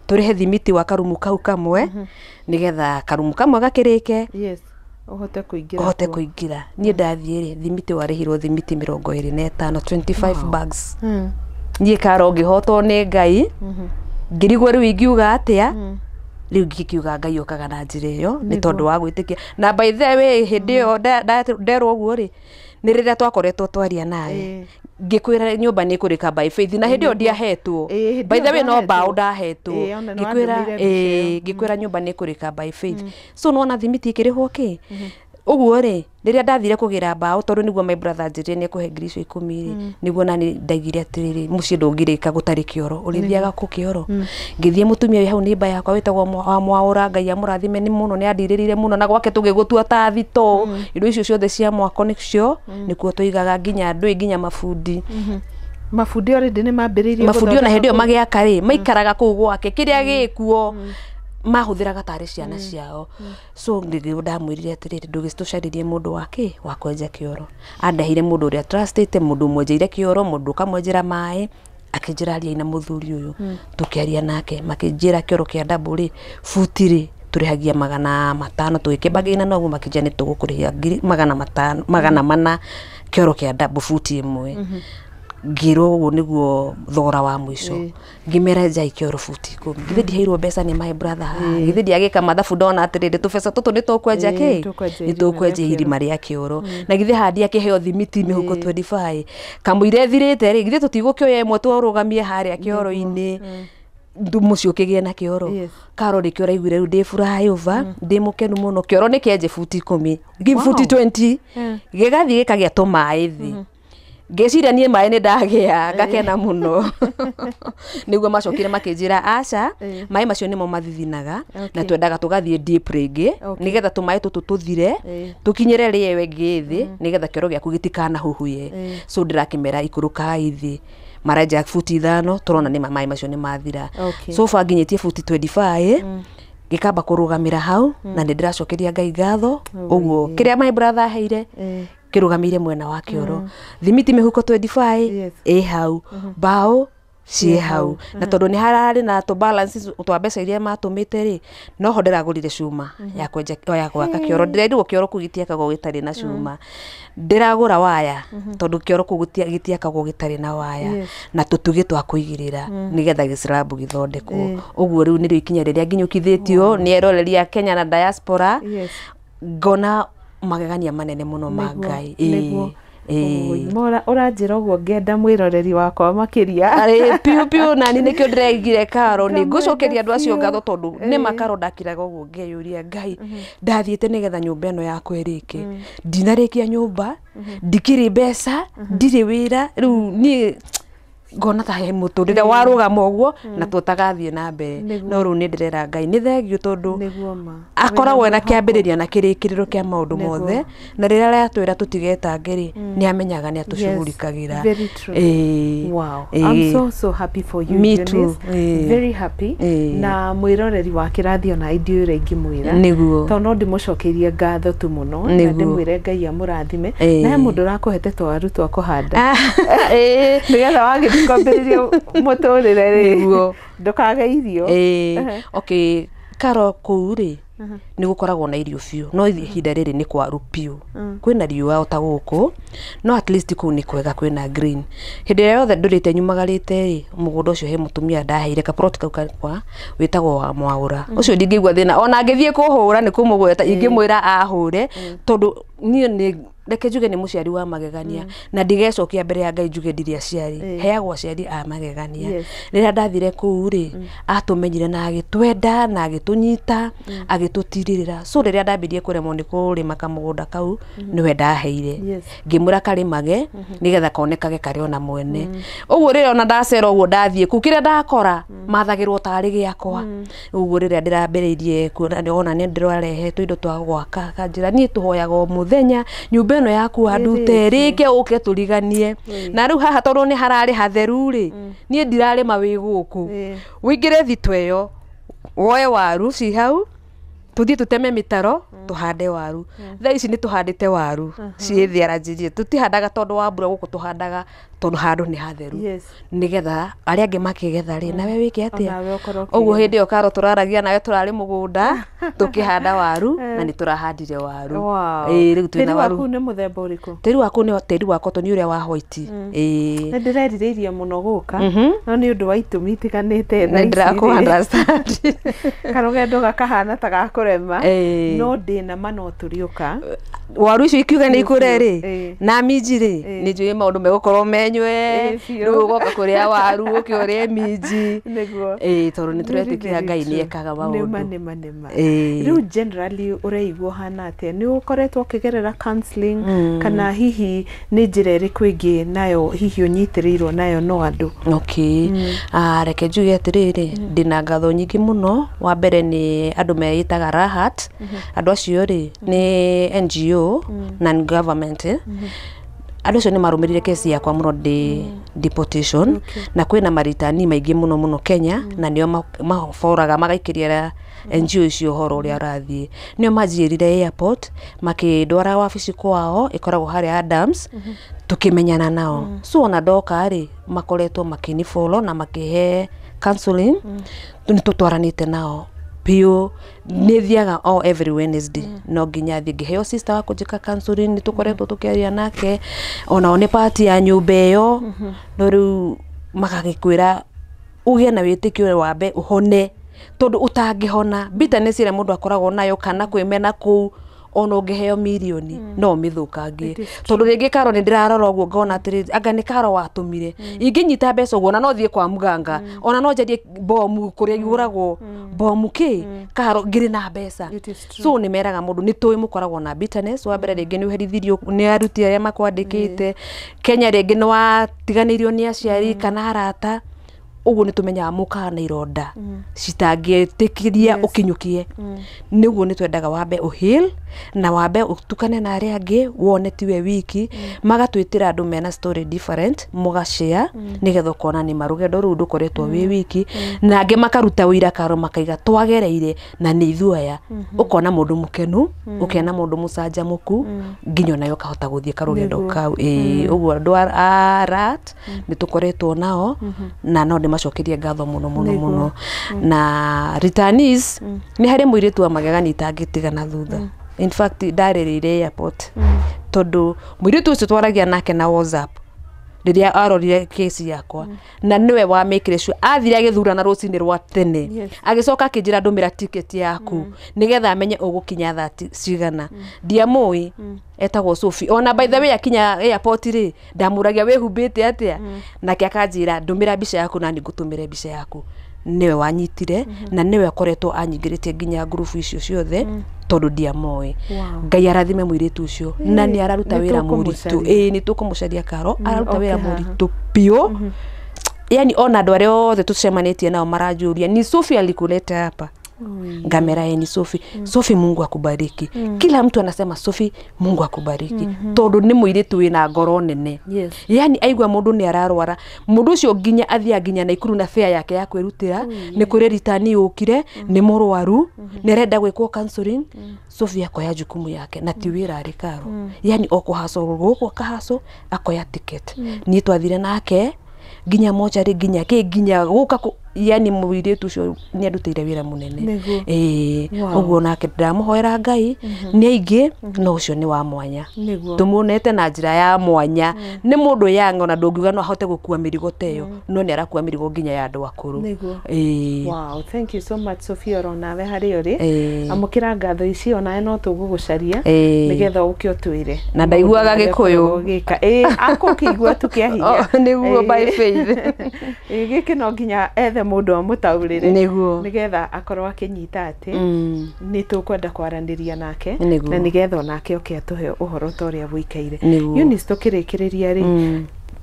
tũrĩhe thimiti wa karumu kau kamwe, nĩgetha karumu kamwe gakĩrĩke, ũhote kũingĩra. Niĩ ndathiĩ rĩ, thimiti warĩhirwo thimiti 25, 25 bags. Niĩ Karo ngĩhotwo nĩ Ngai, ngĩrigwo rĩu ingiuga atĩa. Rĩu ngĩkiuga Ngai okaga na njĩra ĩyo nĩ tondũ wa gwĩtĩkia. Na by the way, hĩndĩ ĩyo nderwo ũguo rĩ, nĩ rĩrĩa twakoretwo twaria nawe, ngĩkwĩra nyũmba nĩ ĩkũrĩka by faith, na hĩndĩ ĩyo ndiahetwo. By the way, no mbaũ ndahetwo. Ngĩkwĩra nyũmba nĩ ĩkũrĩka by faith. So nĩwona thimiti ĩkĩrĩhwo kĩ ũguo rĩ, rĩrĩa ndathire kũgĩra mbaũ, tondũ nĩguo my brother anjĩrire nĩ ekũhe 10,000 rĩ, nĩguo nani ndaigire atĩrĩrĩ, mũciĩ ndũngĩrĩka gũtarĩ kĩoro, ũrĩthiaga kũ kĩoro. Ngĩthiĩ mũtumia wĩ hau nĩmba yakwa wĩtagwo wa Mwaũra, Ngai amũrathime nĩ mũno, nĩ andirĩrĩire mũno, na gwake tũgĩgũtua ta thitoo. Indo icio ciothe cia mwako nĩcio nĩkuo tũigaga, nginya ndũĩ, nginya mabundi. Mabundi already nĩ mambĩrĩirie mabundi ona hĩndĩ ĩyo magĩaka rĩ, maikaraga kũu gwake, kĩrĩa gĩkuo mahũthĩraga tarĩ ciana ciao. So nĩguo ndamwĩrire atĩrĩrĩ, ndũgĩtũcarĩrie mũndũ wake wa kwenja kĩoro. Andehire mũndũ ũrĩa trustĩte, mũndũ ũmwenjeire kĩoro, mũndũ ũkamwenjera maĩ. Akĩnjĩra ariai na mũthuri ũyũ, tũkĩaria nake, makĩnjĩra kĩoro kĩa double rĩ, buti rĩ, tũrĩhagia 500, tũgĩkĩmbagĩina noguo, makĩnjĩra nĩ tũgũkũrĩhia 500, 400 kĩoro kĩa double buti ĩmwe. Ngĩrwo ũguo nĩguo thogora wa mũico. Ngĩmera enjai kĩoro buti 10. Githĩ ndiheirwo mbeca nĩ my brother? Githĩ ndiagĩka mathabu ndona atĩrĩrĩ, tũbeca tũtũ nĩ tũkwenja kĩ? Nĩ tũkwenja irima rĩa kĩoro. Na githĩ haha ndiakĩheo thimiti mĩhuko 25. Kamũira ĩthirĩte rĩ, githĩ tũtigũkĩoya ĩmwe tũrũgamie harĩa kĩoro-inĩ, mũciĩ ũkĩgĩe na kĩoro. Karo nĩkĩo ũraiguire rĩu ndĩ flyover, ndĩ mũkenu mũno. Kĩoro nĩ kĩenje buti 10, buti 20, gĩgathiĩ gĩkagĩa tũmaĩ thĩ. Ngĩciria niĩ maĩ nĩ ndagĩa, ngakena mũno. Nĩguo macokire makĩnjĩra aca, maĩ macio nĩmo mathithinaga, na twendaga tũgathiĩ deep rĩngĩ, nĩgetha tũmaĩ tũtũ tũthire, tũkinyĩre rĩewe ĩngĩ thĩ, nĩgetha kĩoro gĩaku gĩtikanahuhuye. So ndĩrakĩmera ikũrũkai thĩ, marenja buti 5, tũrona nĩ maĩ macio nĩ mathira. So far nginyĩtie buti 25, gĩkamba kũrũgamĩra hau, na nĩ ndĩracokeria Ngai ngatho. Ũguo kĩrĩa my brother aheire kĩrũgamĩire mwena wa kĩoro. Thimiti mĩhuko 25 ĩ hau, mbaũ ciĩ hau, na tondũ nĩ hararĩ na tũ balances twa mbeca iria matũmĩte rĩ, noho ndĩragũrire cuma ya kwenja, ya gwaka kĩoro. Ndĩrerirwo kĩoro kũu gĩtiakagwo gĩtarĩ na cuma. Ndĩragũra waya, tondũ kĩoro kũu gĩtiakagwo gĩtarĩ na waya, na tũtugĩ twa kũigĩrĩra nĩgetha gĩcirabu gĩthondekwo. Ũguo rĩu nĩrĩo ikinya rĩrĩa nginyũkithĩtio nĩ eroreri a Kenya na diaspora, ngona magegania manene mũno ma Ngai. Ũranjĩra ũguo ngenda mwĩroreri wakwa makĩria. Arĩ piũ piũ, nani nĩkĩo ndĩraigire Karo, nĩ ngũcokeria andũ acio ngatho, tondũ nĩ makaro ndakiraga ũguo ngeyũria Ngai, ndathiĩte nĩgetha nyũmba ĩno yakwa ĩrĩke, ndinarĩkia nyũmba, ndikĩrĩ mbeca, ndirĩ wĩra, rĩu niĩ ngona ta he mũtũrĩre warũgama ũguo na tũtagathiĩ na mbere. No rĩu nĩ ndĩrera Ngai nĩ thengiũ, tondũ akoragwo na kĩambĩrĩria na kĩrĩkĩrĩro kĩa maũndũ mothe, na rĩrĩa aratwĩra tũtigetange rĩ, nĩ amenyaga nĩ atũcugurikagĩra. Wow, I'm so so happy for you. Me too. Very happy. Na mwĩroreri wa kĩrathi ona ithuĩ ũrĩa ingĩmwĩra, tondũ no ndĩmũcokerie ngatho tu mũno, na ndĩmwĩre Ngai amũrathime. Na he mũndũ ũrakũhete twaru twa kũhanda nĩgetha wagĩthiĩ Kwambĩrĩria mũtũrĩre rĩ, Nĩguo. ndũkage irio. Ĩĩ, okay, Karo, kũu rĩ nĩ gũkoragwo na irio biũ, no ihinda rĩrĩ nĩ kwaru biũ, kwĩna riũa o ta gũkũ, no at least kũu nĩ kwega, kwĩna green. Hĩndĩ ĩrĩa yothe ndũrĩte nyumagarĩte rĩ, mũgũnda ũcio he mũtumia ndaheire kaploti kau kakwa wĩtagwo wa Mwaũra. Ũcio ndingĩigua thĩna ona ngĩthiĩ kũhũra nĩ kũmũgweta, ingĩmwĩra ahũre, tondũ niĩ nĩ reke njuge nĩ mũciari wa magegania, na ndigecokia mbere ya Ngai njuge ndirĩ aciari. Heagwo aciari a magegania. Rĩrĩa ndathire kũu rĩ, atũmenyire na agĩtwenda na agĩtũnyita, agĩtũtirĩrĩra. So rĩrĩa ndambirie kũremwo nĩ kũrĩma kamũgũnda kau, nĩwe ndaheire, ngĩmwĩra karĩmage nĩgetha konekage karĩ ona mwene. Ũguo rĩrĩa ona ndacera ũguo, ndathiĩ kũu, kĩrĩa ndakora mathagĩrwo tarĩ gĩakwa. Ũguo rĩrĩa ndĩrambĩrĩirie kuona ona nĩ ndĩrarehe tũindo twa gwaka, kanjĩra niĩ tũhoyaga o mũthenya nyũmba ĩno yaku handute rĩke ũke tũriganie. Na rĩu haha tondũ nĩ hararĩ hatheru rĩ, niĩ ndirarĩma wĩ gũkũ, wĩingĩre thito ĩyo woe waru ci hau, tuthiĩ tuteme mĩtaro tũhande waru. Thaa ici nĩ tũhandĩte waru ciĩ thĩ aranjĩrire tũtihandaga tondũ wa mbura gũkũ, tũhandaga tondũ handũ nĩ hatheru, nĩgetha arĩa angĩ makĩgetha rĩ, nawe wĩke atĩa? Onawe ũkorwo Ũguo ũkĩgetha. hĩndĩ ĩyo, Karo, tũraragia nawe, tũrarĩ mũgũnda tũkĩhanda waru na nĩ tũrahandire waru. Ĩĩ, rĩu twĩna Tĩri waru. waku nĩ mũthemba ũrĩkũ? Tĩri waku nĩ tĩri wa cotton ũrĩa wa white, ĩĩ. Nĩ ndĩrerirĩirie mũno gũka, no nĩ ũndũ wa itũmi itiganĩte thaa Nĩ ici ndĩrakũ rĩ, understand. karũgendo gakahana ta gakũrema, no ndĩna ma no tũrĩũka. Waru icio ikiuga nĩ ikũre rĩ, na minji rĩ, nĩ njũĩ maũndũ megũkorwo menywe. Rĩu ũgoka kũrĩa waru ũke ũrĩe minji. Nĩguo. Ĩĩ, tondũ nĩ tũretĩkia Ngai nĩ ekaga Nĩma. maũndũ. Nĩma, nĩma. Rĩu generally ũreigua ũhana atĩa? Nĩ ũkoretwo ũkĩgerera counseling, kana hihi nĩ njĩra ĩrĩkũ ĩngĩ nayo hihi ũnyitĩrĩirwo nayo no andũ? Okay, ah, reke njuge atĩrĩrĩ, ndĩna ngatho nyingĩ mũno. Wa mbere nĩ andũ meĩtaga Rahat. Andũ acio rĩ nĩ NGO, non government, eh? Andũ acio nĩ marũmĩrĩire kesi yakwa mũno ndĩ deportation, na kwĩna maritani maingĩ mũno mũno Kenya, na nĩo maboraga magaikĩria NGO icio ũhoro ũrĩa ũrathiĩ. Nĩo manjĩrire airport, makĩndwara wabici kwao ĩkoragwo harĩa Adams, tũkĩmenyana nao. So ona ndoka rĩ, makoretwo makĩni follow na makĩhe counseling. Nĩ tũtwaranĩte nao biũ, nĩ thiaga o every Wednesday, no nginya thiĩ ngĩheo sister wa kũnjĩka counseling. Nĩ tũkoretwo tũkĩaria nake, onao nĩ part ya nyũmba ĩyo. No rĩu magagĩkwĩra ũgĩe na wĩtĩkio, wambe ũhone, tondũ ũtangĩhona bitterness ĩrĩa mũndũ akoragwo nayo kana kwĩmena kũu, ona ũngĩheo mirioni no ũmĩthũkangie. It is. Tondũ rĩngĩ, Karo, nĩ ndĩrarora ũguo ngona atĩrĩrĩ, anga nĩ Karo watũmire ingĩnyita mbeca ũguo, ona no thiĩ kwa muganga, ona no njarie bomu kũrĩa igũragwo bomu kĩ, Karo, ngĩrĩ na mbeca. It is true. So nĩ meraga mũndũ nĩ tũĩ mũkoragwo na bitterness. Wa mbere rĩngĩ nĩ ũherithirio nĩ aruti arĩa makwandĩkĩte Kenya, rĩngĩ nĩ watiganĩirio nĩ aciari kana arata. Ũguo nĩ tũmenyaga mũkaga na ironda citangĩtĩkĩria ũkinyũkie. Nĩguo nĩ twendaga wambe ũheal na wambe ũtukane na arĩa angĩ, wone tiwe wiki. Magatwĩtĩra andũ mena story different, mũgashare, nĩgetha ũkona nĩ marũgendo rũu ndũkoretwo wĩ wiki. Na angĩ makaruta ũira, Karo, makaiga twagereire na nĩ ithuĩ aya. Ũkona mũndũ mũkenu, ũkena mũndũ mũcanjamũku, nginya onawe ũkahota gũthiĩ karũgendo kau. Ĩĩ, ũguo andũ a rat nĩ tũkoretwo nao na no ndĩmacokerie ngatho mũno mũno mũno. Na returnees, nĩ harĩ mũirĩtu wa magegania itangĩtiga na thutha. In fact, ndarĩrĩire airport tondũ mũirĩtu ũcio twaragia nake na WhatsApp rĩrĩa arorire kesi yakwa, na nĩwe wamĩkire sure athire agĩthurana rũcinĩ rwa tene. Agĩcoka akĩnjĩra ndũmĩra ticket yaku nĩgetha amenye ũgũkinya thaa cigana. Ndiamũĩ, etagwo Sophie. Ona by the way, akinya airport rĩ, ndamũragia wĩhumbĩte atĩa, nake akanjĩra ndũmĩra mbica yaku na nĩngũtũmĩre mbica yaku. Nĩwe wanyitire na nĩwe akoretwo anyingĩrĩtie nginya ngurubu icio ciothe tondũ ndiamoĩ. Ngai arathime mũirĩtu ũcio, na nĩ araruta Nĩ wĩra mũritũ. tũkũmũcaria. Ĩĩ, nĩ tũkũmũcaria, Karo. Araruta oke wĩra haha. mũritũ biũ. Yani ona andũ arĩa othe tũcemanĩtie nao maranjũria, "Ni Sophie alikuleta hapa?" Ngamera, "Ni Sophie. Sophie, Mungu akubariki." Kila mtu anasema, "Sophie, Mungu akubariki," tondũ nĩ mũirĩtu wĩna ngoro nene. Yani aigua mũndũ nĩ ararwara, mũndũ ũcio nginya athiaga nginya Naikuru na fare yake ya kwĩrutĩra. Nĩ kũrĩ ritani yũkire, nĩ mũrwaru, nĩ arenda gwĩkwo counseling, Sophie akoya jukumu yake na ti wĩra arĩ, Karo. Yani o kũhacwo gũkũ akahaco akoya ticket. Niĩ twathire nake Nginya mocarĩ, nginya kĩ, nginya gũka yani mũirĩtu ũcio nĩ andutĩire wĩra mũnene. Ĩĩ, ũguo nake ndĩramũhoera Ngai nĩ aingĩ, no ũcio nĩ wa mwanya. Tũmuonete na njĩra ya mwanya. Nĩ mũndũ yanga ona ndũngiuga no ahote gũkua mĩrigo ta ĩyo, no nĩ arakua mĩrigo nginya ya andũ akũrũ. Ĩĩ. Wow, thank you so much Sophia, oro nawe harĩa ũrĩ. Amũkĩra ngatho ici, onawe no tũgũgũcaria nĩgetha ũke ũtwĩre. Na ndaiguaga Gĩkũyũ. Ĩĩ, akũkĩigua tu kĩa hinya. Nĩguo, by faith. Ĩĩ, gĩkĩ no nginya ethe mũndũ amũtaũrĩre. Nĩguo. Nĩgetha akorwo akĩnyita atĩ nĩ tũkwenda kwaranĩria nake na nĩgetha onake oke atũhe ũhoro ta ũrĩa wũikaire. Eunice, tũkĩrĩkĩrĩria rĩ,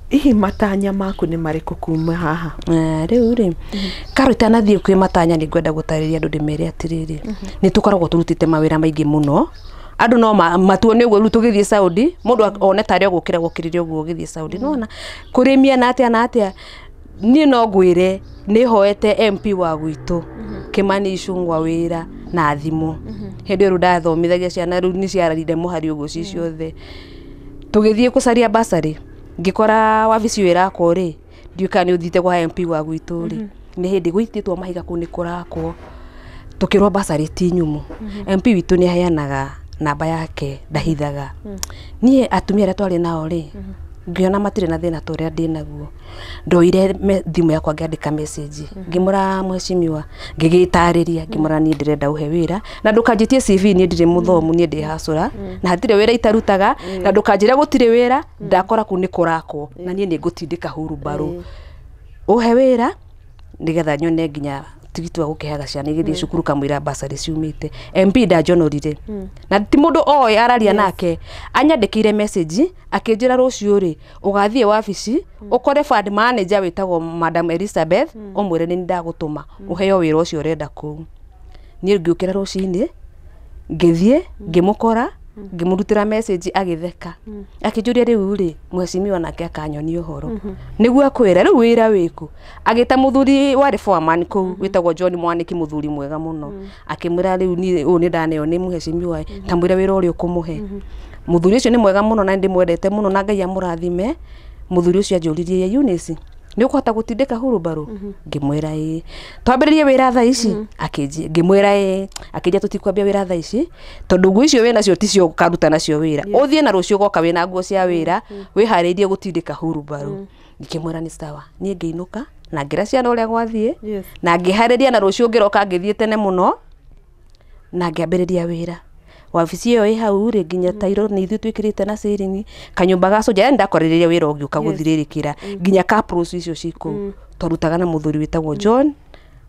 hihi matanya maku nĩ marĩkũ kuma haha? Rĩu rĩ, Karo, itanathiĩ kwĩ matanya, nĩ ngwenda gũtarĩria andũ ndĩmere atĩrĩrĩ, nĩ tũkoragwo tũrutĩte mawĩra maingĩ mũno. Andũ no matuone ũguo rĩu tũgĩthiĩ Saudi, mũndũ one tarĩ o gũkĩra gũkĩrĩria ũguo ũgĩthiĩ Saudi. Nĩwona kũrĩmia na atĩa na atĩa, niĩ no ngwĩre nĩ hoete MP wa gwitũ Kimani Ichung'wa wĩra na thimũ. Hĩndĩ ĩyo rĩu ndathomithagia ciana, rĩu nĩ ciararire mũhari ũguo ci ciothe. Tũgĩthiĩ gũcaria basarĩ, ngĩkora wabici ĩyo ĩrakwo rĩ, ndiũĩ kana nĩ ũthiĩte kwa MP wa gwitũ rĩ, nĩ hĩndĩ gũitĩtwo mahiga kũu nĩ kũrakwo. Tũkĩrwo basarĩ ti nyumu. MP witũ nĩ aheanaga namba yake, ndahithaga. Niĩ atumia arĩa twarĩ nao rĩ, ngĩona matirĩ na thĩna ta ũrĩa ndĩnaguo. Ndoire thimũ yakwa ngĩandĩka message, ngĩmũra mheshimiwa, ngĩgĩtarĩria, ngĩmũra niĩ ndĩrenda ũhe wĩra na ndũkanjĩtie CV, niĩ ndirĩ mũthomu, niĩ ndĩ hacũra na hatirĩ wĩra itarutaga, na ndũkanjĩre gũtirĩ wĩra, ndakora kũu nĩ kũrakwo na niĩ nĩ ngũtindĩka hurumbarũ ũhe wĩra nĩgetha nyone nginya tigiti wa gũkĩheaga ciana igĩthiĩ cukuru kamũira basarĩ ciumĩte. MP ndanjonorire na ti mũndũ oĩ araria nake, anyandĩkĩire message akĩnjĩra rũciũ rĩ ũgathiĩ wabici ũkore fund manager wĩtagwo Madam Elizabeth, ũmwĩre nĩ ndagũtũma ũheo wĩra ũcio ũrenda kũu. Niĩ ngĩũkĩra rũcinĩ, ngĩthiĩ ngĩmũkora, ngĩmũrutĩra message, agĩtheka, akĩnjũria rĩu rĩ mheshimiwa nake akanyonia ũhoro nĩguo akwĩra rĩu wĩra wĩkũ. Agĩta mũthuri warĩ foreman kũu wĩtagwo John Mwanĩki, mũthuri mwega mũno, akĩmwĩra rĩu niĩ ũũ nĩ ndaneo nĩ mheshimiwa, ta mwĩre wĩra ũrĩa ũkũmũhe. Mũthuri ũcio nĩ mwega mũno na ndĩmwendete mũno na Ngai amũrathime. Mũthuri ũcio anjũririe, Eunice, nĩ ũkũhota gũtindĩka hurumbarũ? Ngĩmwĩra ĩĩ. Twambĩrĩrie wĩra thaa ici? Akĩnjĩ ngĩmwĩra ĩĩ. Akĩnjia tũtikwambia wĩra thaa ici tondũ nguo icio wĩnacio ticio ũkaruta nacio wĩra, ũthiĩ na rũciũ ũgoka wĩna nguo cia wĩra wĩharĩirie gũtindĩka hurumbarũ. Ngĩmwĩra nĩ sawa. Niĩ ngĩinũka na ngĩra ciana ũrĩa gwathiĩ na ngĩharĩria, na rũciũ ngĩroka ngĩthiĩ tene mũno na ngĩambĩrĩria wĩra wabici ĩyo ĩ hau rĩ, nginya tairo nĩ ithuĩ twĩkĩrĩte na ciringi kanyũmba ga soja, yani ndakorereire wĩra ũgĩũka gũthirĩrĩkĩra nginya kapros icio ci kũu twarutaga na mũthuri wĩtagwo John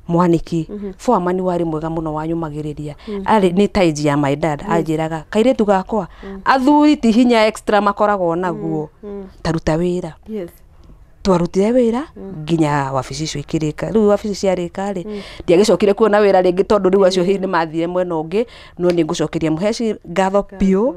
Mwaniki. Foreman warĩ mwega mũno, wanyũmagĩrĩria, arĩ nĩ taiji ya my dad, anjĩraga kairĩtu gakwa, athuri ti hinya extra makoragwo naguo, taruta wĩra. Twarutire wĩra nginya wabici icio ikĩrĩka. Rĩu wabici ciarĩka rĩ, ndiagĩcokire kuona wĩra rĩngĩ tondũ rĩu acio hihi nĩ mathire mwena ũngĩ, no nĩ ngũcokeria mũheci ngatho biũ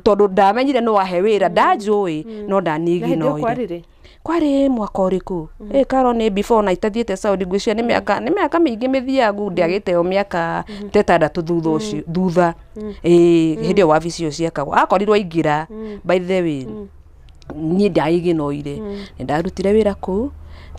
tondũ ndamenyire nĩ wahe wĩra, ndanjũĩ no Na hĩndĩ ĩyo ndaniginoire. Kwarĩ rĩ? Kwarĩ mwaka ũrĩkũ ĩ Karo? Nĩ before na itathiĩte Saudi, ngwĩciria nĩ mĩaka mĩingĩ mĩthiangu, ndiagĩte o mĩaka ta 6 thutha ũcio, thutha ĩ hĩndĩ ĩyo wabici ĩyo ciakagwo akorirwo aingĩra. By the way, niĩ ndaiginoire, nĩ ndarutire wĩra kũu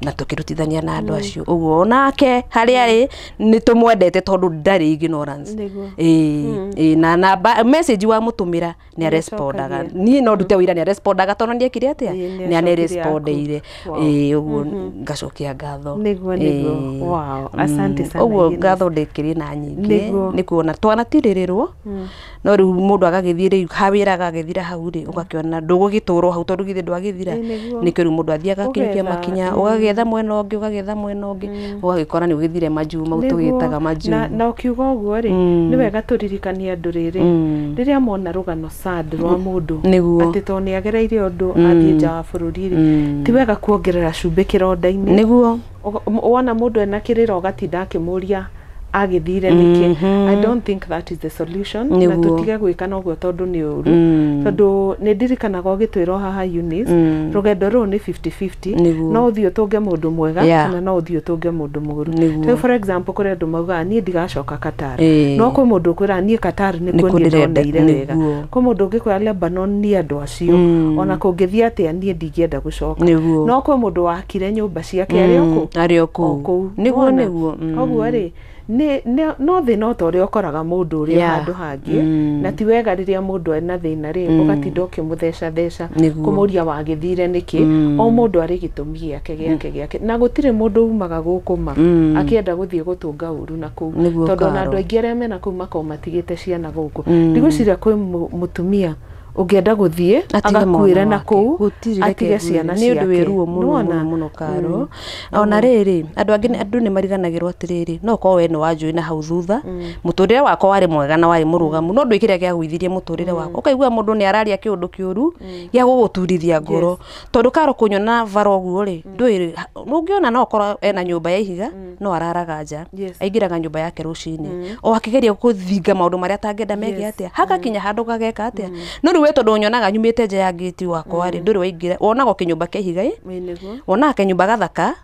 na tũkĩrutithania na andũ acio ũguo, onake harĩa arĩ nĩ tũmwendete tondũ ndarĩ ignorance. Ĩĩ ĩĩ, na namba message wamũtũmĩra nĩ arespondaga. Niĩ no ndute wĩra, nĩ arespondaga tondũ nĩ ekire atĩa, Ĩĩ, nĩ nĩ acokirie anerespondeire. aku. Wow. Ĩĩ, ũguo ngacokia ngatho. Nĩguo. Ĩĩ. Wow, asante sana, Ũguo Eunice. ngatho ndĩkĩrĩ na nyingĩ nĩ kuona twanatirĩrĩrwo, no rĩu mũndũ agagĩthiĩ rĩu hawĩra agagĩthira hau rĩ, ũgakĩona ndũgũgĩtũrwo hau tondũ githĩ ndwagĩthira. Ĩĩ, nĩguo. Nĩkĩo rĩu mũndũ athiaga akinyũkia Ũgetha, makinya, ũgagĩetha mwena ũngĩ, ũgagĩetha mwena ũngĩ, ũgagĩkora nĩ ũgĩthire majuu mau tũgĩtaga majuu. Na ũkiuga ũguo rĩ, nĩ wega tũririkanie andũ rĩrĩ, rĩrĩa mona rũgano sad rwa mũndũ atĩ tondũ nĩ agereire ũndũ athiĩ nja wa bũrũri rĩ, ti wega kuongerera cumbĩ kĩronda-inĩ. Wona mũndũ ena kĩrĩro ũgatinda akĩmũria Agĩthire nĩkĩ? I don't think that is the solution. Na tũtige gwĩka noguo tondũ nĩ ũru, tondũ nĩ ndirikanaga ũgĩtwĩrwo haha, Eunice, rũgendo rũrũ nĩ 50-50. No ũthiĩ ũtũnge mũndũ mwega kana no ũthiĩ ũtũnge mũndũ mũũru. Rĩu, for example, kũrĩ andũ maugaga, "Niĩ ndigacoka Qatar." No kwĩ mũndũ ũkwĩra, "Niĩ Qatar nĩkuo Nĩkuo niĩ ndĩrenda, ndoneire wega." Kwĩ mũndũ ũngĩkwĩra, "Lebanon niĩ andũ acio ona kũngĩthiĩ atĩa niĩ ndingĩenda gũcoka." No kwĩ mũndũ wakire nyũmba ciake arĩ o kũu. Arĩ o O kũu. kũu. Nĩguo. Nĩwona? Nĩguo. Koguo rĩ, no thĩna o ta ũrĩa ũkoraga mũndũ ũrĩa handũ hangĩ, na ti wega rĩrĩa mũndũ ena thĩna rĩ, ũgatinda ũkĩmũtheca theca kũmũria wagĩthire nĩkĩ. O mũndũ arĩ gĩtũmi gĩake gĩake na gũtirĩ mũndũ umaga gũkũ ma akĩenda gũthiĩ gũtũnga ũru na kũu, tondũ ona Karo. andũ aingĩ arĩa mena kũu makoragwo matigĩte ciana gũkũ. Ndigwĩciria kwĩ mũtumia ũngĩenda gũthiĩ atige agakuĩre mwana na wake. kũu, Gũtirĩ, reke atige ngwĩre. Ciana Nĩ ũndũ wĩ ciake. ruo mũno Nĩwona? mũno mũno, Karo. Ona rĩrĩ, andũ angĩ, andũ nĩ mariganagĩrwo atĩrĩrĩ, no korwo we nĩ wanjũĩ na hau thutha mũtũrĩre wakwa warĩ mwega na warĩ mũrũgamu, no ndũĩ kĩrĩa kĩagũithirie mũtũrĩre wakwa. Ũkaigua mũndũ nĩ araria kĩũndũ kĩũru gĩa gũgũturithia ngoro, tondũ Karo kũnyona bara ũguo rĩ, ndũĩ ũngĩona no ũkorwo ena nyũmba ya ihiga no araraga nja. Aingĩraga nyũmba yake rũcinĩ o akĩgeria gũthinga maũndũ marĩa atangĩenda meke. Atĩa hagakinya handũ gageka atĩa? No rĩu we tondũ ũnyonaga nyumĩte nja ya ngĩti wakwa rĩ, ndũrĩ waingĩra, wonaga o kĩnyũmba kĩa ihiga ĩ. Ĩĩ, nĩguo. Wonaga kanyũmba gathaka,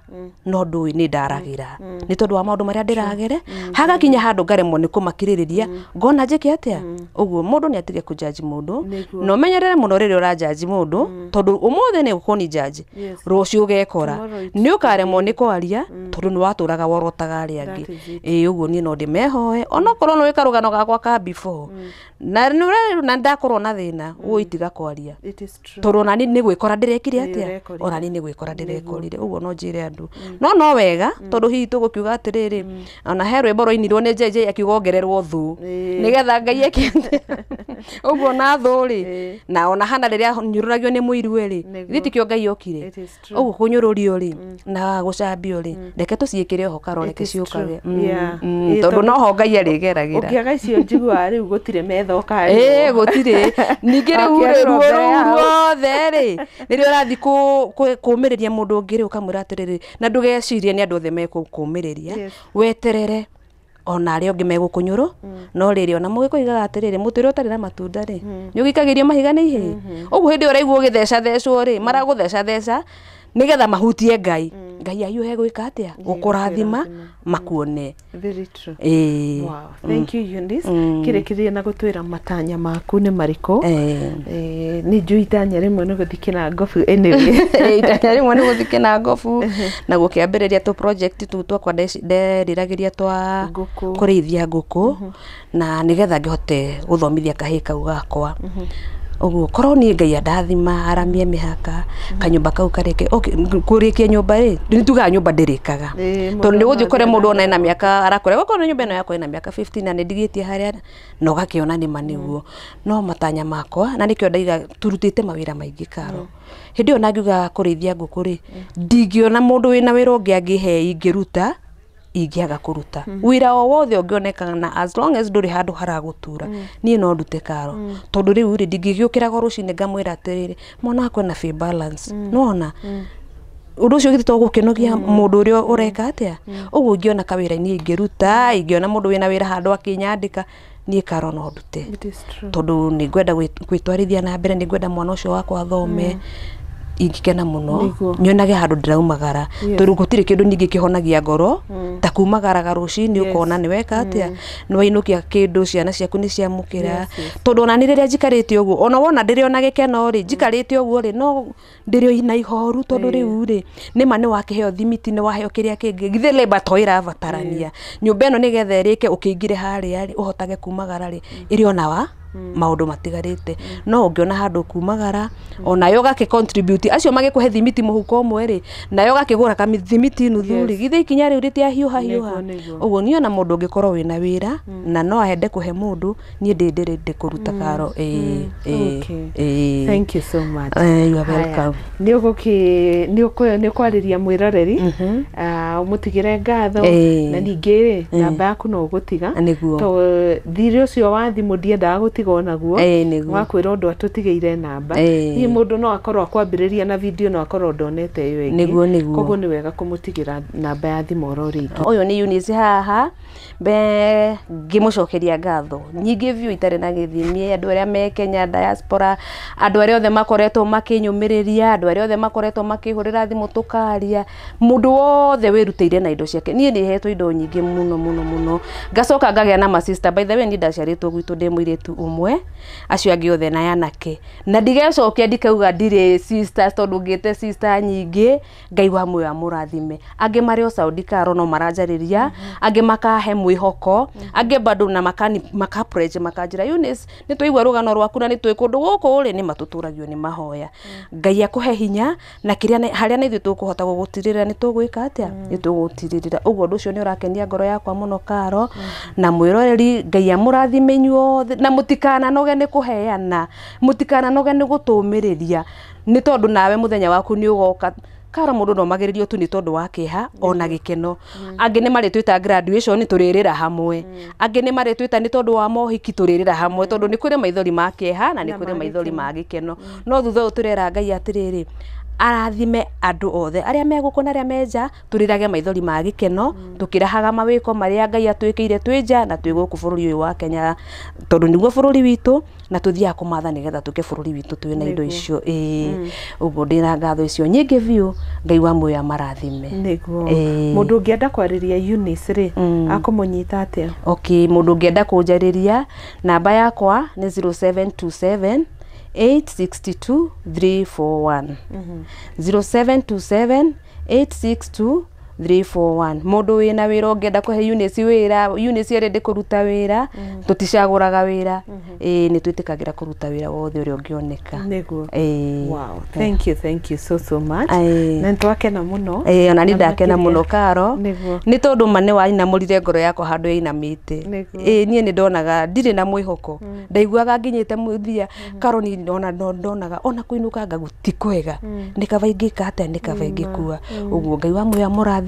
no ndũĩ nĩ ndaragĩra nĩ tondũ wa maũndũ marĩa ndĩragere. Hagakinya handũ ngaremwo nĩ kũmakirĩrĩria, ngona njĩke atĩa. Ũguo mũndũ nĩ atige kũjaji mũndũ. Na ũmenyerere mũno rĩrĩa ũrajaji mũndũ, tondũ ũmũthĩ nĩ gũkũni jaji, rũciũ ũgekora Tomorrow it nĩ ũkaremwo nĩ kwaria tondũ nĩ watũraga worotaga arĩa angĩ. That is it. Ĩĩ, ũguo niĩ no ndĩmehoe onokorwo nĩ wĩ karũgano gakwa ka before na nĩ ũre- na ndakorwo na thĩna ũĩ, tiga kwaria. It is true. Tondũ ona niĩ nĩ gwĩkora ndĩrekire Nĩ atĩa. ũrekorire. Ona niĩ nĩ gwĩkora ndĩrekorire. Ũguo no njĩre andũ no wega, tondũ hihi tũgũkiuga atĩrĩrĩ, ona he rwĩmbo rwainirwo nĩ JJ akiuga ongererwo thũ nĩgetha Ngai eke atĩa. Ũguo na thũ rĩ, na ona hana rĩrĩa nyũrũragio nĩ mũiruwe rĩ, githĩ tikĩo Ngai okire? It is true. Ũguo kũnyũrũrio rĩ na gũcambio rĩ, reke tũciĩkĩre oho, Karo, It reke is true. ciũkage. Ĩĩ, Tondũ tondũ noho Ngai arĩgeragĩra. Ũngĩaga icio njiguaga rĩu gũtirĩ metha Ĩĩ, ũkarĩrwo. Gũtirĩ ningĩ rĩu rĩ, Wakĩarĩrwo ruo mbere rũu yao. Ruothe rĩ, rĩrĩa ũrathiĩ kũũmĩrĩria mũndũ ũngĩ rĩ, ũkamwĩra atĩrĩrĩ, na ndũgecirie nĩ andũ othe mekũkũmĩrĩria. Weterere ona arĩa ũngĩ megũkũnyũrũ. No rĩrĩ, ona mũgĩkũyũ igaga atĩrĩrĩ, mũtĩ ũrĩa ũtarĩ na matunda rĩ, nĩ ũgĩikagĩrio mahiga nĩ ihĩĩ. Ũguo hĩndĩ ĩyo ũraigua ũgĩthecathecwo rĩ, maragũthecatheca nĩgetha mahutie Ngai, Ngai ahiũhe gwĩka atĩa, gũkũrathima, makuone. Very true. Ĩĩ. Wow. Thank you, Eunice. Kĩrĩkĩrĩria na gũtwĩra matanya maku nĩ marĩkũ? Nĩ njũĩ itanya rĩmwe nĩ gũthiĩ Kĩnangobu, anyway. Itanya rĩmwe nĩ gũthiĩ Kĩnangobu na gũkĩambĩrĩria tũ project tũu twakwa nderiragĩria twa Ngũkũ. Kũrĩithia ngũkũ, na nĩgetha ngĩhote gũthomithia kahĩĩ kau gakwa. Ũguo korwo niĩ Ngai andathima, aramie mĩhaka, kanyũmba kau karĩke. Okay, kũrĩkia nyũmba rĩ, nĩ tugaga nyũmba ndĩrĩkaga, tondũ nĩ mũndũ gũthiĩ ũkore no mũndũ ona ena mĩaka arakũra, okorwo nyũmba ĩno yakwa ĩna mĩaka 15 na nĩ ndigĩtie harĩa na ũgakĩona nĩma nĩguo. No matanya makwa, na nĩkĩo ndaiga turutĩte mawĩra maingĩ, Karo, hĩndĩ ĩyo nangiuga kũrĩithia ngũkũ rĩ, ndingĩona mũndũ wĩna wĩra ũngĩ angĩhe ingĩruta, ingĩaga kũruta wĩra o wothe ũngĩonekana, na as long as ndũrĩ handũ haragũtura, niĩ no ndute, Karo, tondũ rĩu rĩ, ndingĩgĩũkĩraga rũcinĩ ngamwĩra atĩrĩrĩ, mwana wakwa ena pay balance. Nĩwona ũndũ ũcio githĩ to gũkĩnogia mũndũ ũrĩa ũreka atĩa? Ũguo ingĩona kawĩra-inĩ ingĩruta, ingĩona mũndũ wĩna wĩra handũ akĩnyandĩka, niĩ Karo no ndute. It is true. Tondũ nĩ ngwenda gwĩtwarithia na mbere, nĩ ngwenda mwana ũcio wakwa athome. Ingĩkena mũno nyonage handũ ndĩraumagara, tondũ gũtirĩ kĩndũ ningĩ kĩhonagia ngoro ta kumagaraga rũcinĩ ũkona nĩ weka atĩa, nĩ wainũkia kĩndũ, ciana ciaku nĩ ciamũkĩra. Tondũ ona nĩ rĩrĩa njikarĩte ũguo, ona wona ndĩrĩ ona gĩkeno rĩ, njikarĩte ũguo rĩ, no ndĩrĩ na ihoru, tondũ rĩu rĩ, nĩma nĩ wakĩheo thimiti, nĩ waheo kĩrĩa kĩngĩ, githĩ labour to ĩrabatarania nyũmba ĩno nĩgetha ĩrĩke, ũkĩingĩre harĩa rĩ, ũhotage kumagara rĩ, ĩrĩ ona wa maũndũ matigarĩte. No ũngĩona handũ kumagara, onayo ũgakĩ contribute, acio magĩkũhe thimiti mũhuko ũmwe rĩ, nayo ũgakĩgũra kamithimiti nuthu rĩ, githĩ ikinya rĩu rĩtiahiũha hiũha? Nĩguo, nĩguo. Ũguo niĩ ona mũndũ ũngĩkorwo wĩna wĩra na no ahende kũhe mũndũ, niĩ ndĩ ndĩrĩ ndĩ kũruta, Karo, ĩĩ ĩĩ. Okay. Ĩĩ. Thank you so much. You are Haya, welcome. Nĩ ũgũkĩ nĩ ũkwarĩria mwĩroreri, ũmũtigĩre ngatho, na ningĩ rĩ, namba yaku no ũgũtiga. Nĩguo. To thirĩ ũcio wa thimũ ndiendaga gũtiga. mũtigo naguo wa kwĩra ũndũ atũtigĩire namba. Hihi mũndũ no akorwo akwambĩrĩria na video no akorwo ndonete ĩyo ĩngĩ, koguo nĩ wega kũmũtigĩra namba ya thimũ oro rĩngĩ. Ũyũ nĩ Eunice haha mbe ngĩmũcokeria ngatho nyingĩ biũ itarĩ na gĩthimi, andũ arĩa me Kenya diaspora, andũ arĩa othe makoretwo makĩnyũmĩrĩria, andũ arĩa othe makoretwo makĩhũrĩra thimũ tũkaria, mũndũ wothe wĩrutĩire na indo ciake. Niĩ nĩ hetwo indo nyingĩ mũno mũno mũno, ngacoka ngagĩa na ma sister. By the way, niĩ ndaciarĩtwo gwitũ ndĩ mũirĩtu ũmwe, acio angĩ othe na anake, na ndigecokia ndikauga ndirĩ sisters tondũ ngĩte sister nyingĩ. Ngai wa muoyo amũrathime. Angĩ marĩ o Saudi Karo no maranjarĩria, angĩ makahe mwĩhoko, angĩ bado na makani makapreje makanjĩra Eunice nĩ twaigua rũgano rwaku na nĩ twĩ kũndũ gũkũ rĩ nĩ matũtũragio nĩ mahoya. Ngai akũhe hinya na kĩrĩa harĩa na ithuĩ tũkũhota gũgũtirĩrĩra nĩ tũgwĩka atĩa, nĩ tũgũtirĩrĩra. Ũguo ũndũ ũcio nĩ ũrakenia ngoro yakwa mũno Karo, na mwĩroreri Ngai amũrathime inyuothe, na mũtikananoge nĩ kũheana, mũtikananoge nĩ gũtũmĩrĩria, nĩ tondũ nawe mũthenya waku nĩ ũgoka. Karo mũndũ no magĩrĩrio tu nĩ tondũ wa kĩeha ona gĩkeno. Angĩ nĩ marĩtwĩta graduation tũrĩrĩra hamwe, angĩ nĩ marĩtwĩta nĩ tondũ wa mohiki tũrĩrĩra hamwe, tondũ nĩ kũrĩ maithori ma kĩeha na nĩ kũrĩ maithori ma gĩkeno. No thutha ũyũ tũrera Ngai atĩrĩrĩ, arathime andũ othe arĩa me gũkũ na arĩa me nja, tũrĩrage maithori ma gĩkeno, tũkĩrahaga mawĩko marĩa Ngai atwĩkĩire twĩ nja na twĩ gũkũ bũrũri ũyũ wa Kenya, tondũ nĩguo bũrũri witũ, na tũthiaga kũmatha nĩgetha tũke bũrũri witũ twĩ na indo icio. Ũguo ndĩna ngatho icio nyingĩ biũ, Ngai wa muoyo amarathime. Nĩguo. Mũndũ ũngĩenda kwarĩria Eunice rĩ, akũmũnyita atĩa? Okay, mũndũ ũngĩenda kũnjarĩria, namba yakwa nĩ 0727 862 341. 0727 862 341. Mũndũ wĩna wĩra ũngĩenda kũhe Eunice wĩra, Eunice arenda kũruta wĩra, tũticagũraga wĩra, nĩ twĩtĩkagĩra kũruta wĩra wothe ũrĩa ũngĩoneka. Nĩguo. Wow, thank you, thank you so so much. Na nĩtwakena mũno. Ona niĩ ndakena mũno Karo, nĩ tondũ ma nĩ wainamũrire ngoro yakwa handũ yainamĩte. Niĩ nĩ ndonaga ndirĩ na mwĩhoko, ndaiguaga nginyĩte mũthia. Karo niĩ ndonaga ona kũinũkanga gũti kwega, nĩ kaba ingĩka atĩa, nĩ kaba ingĩkua. Ũguo Ngai wa muoyo amũrathime,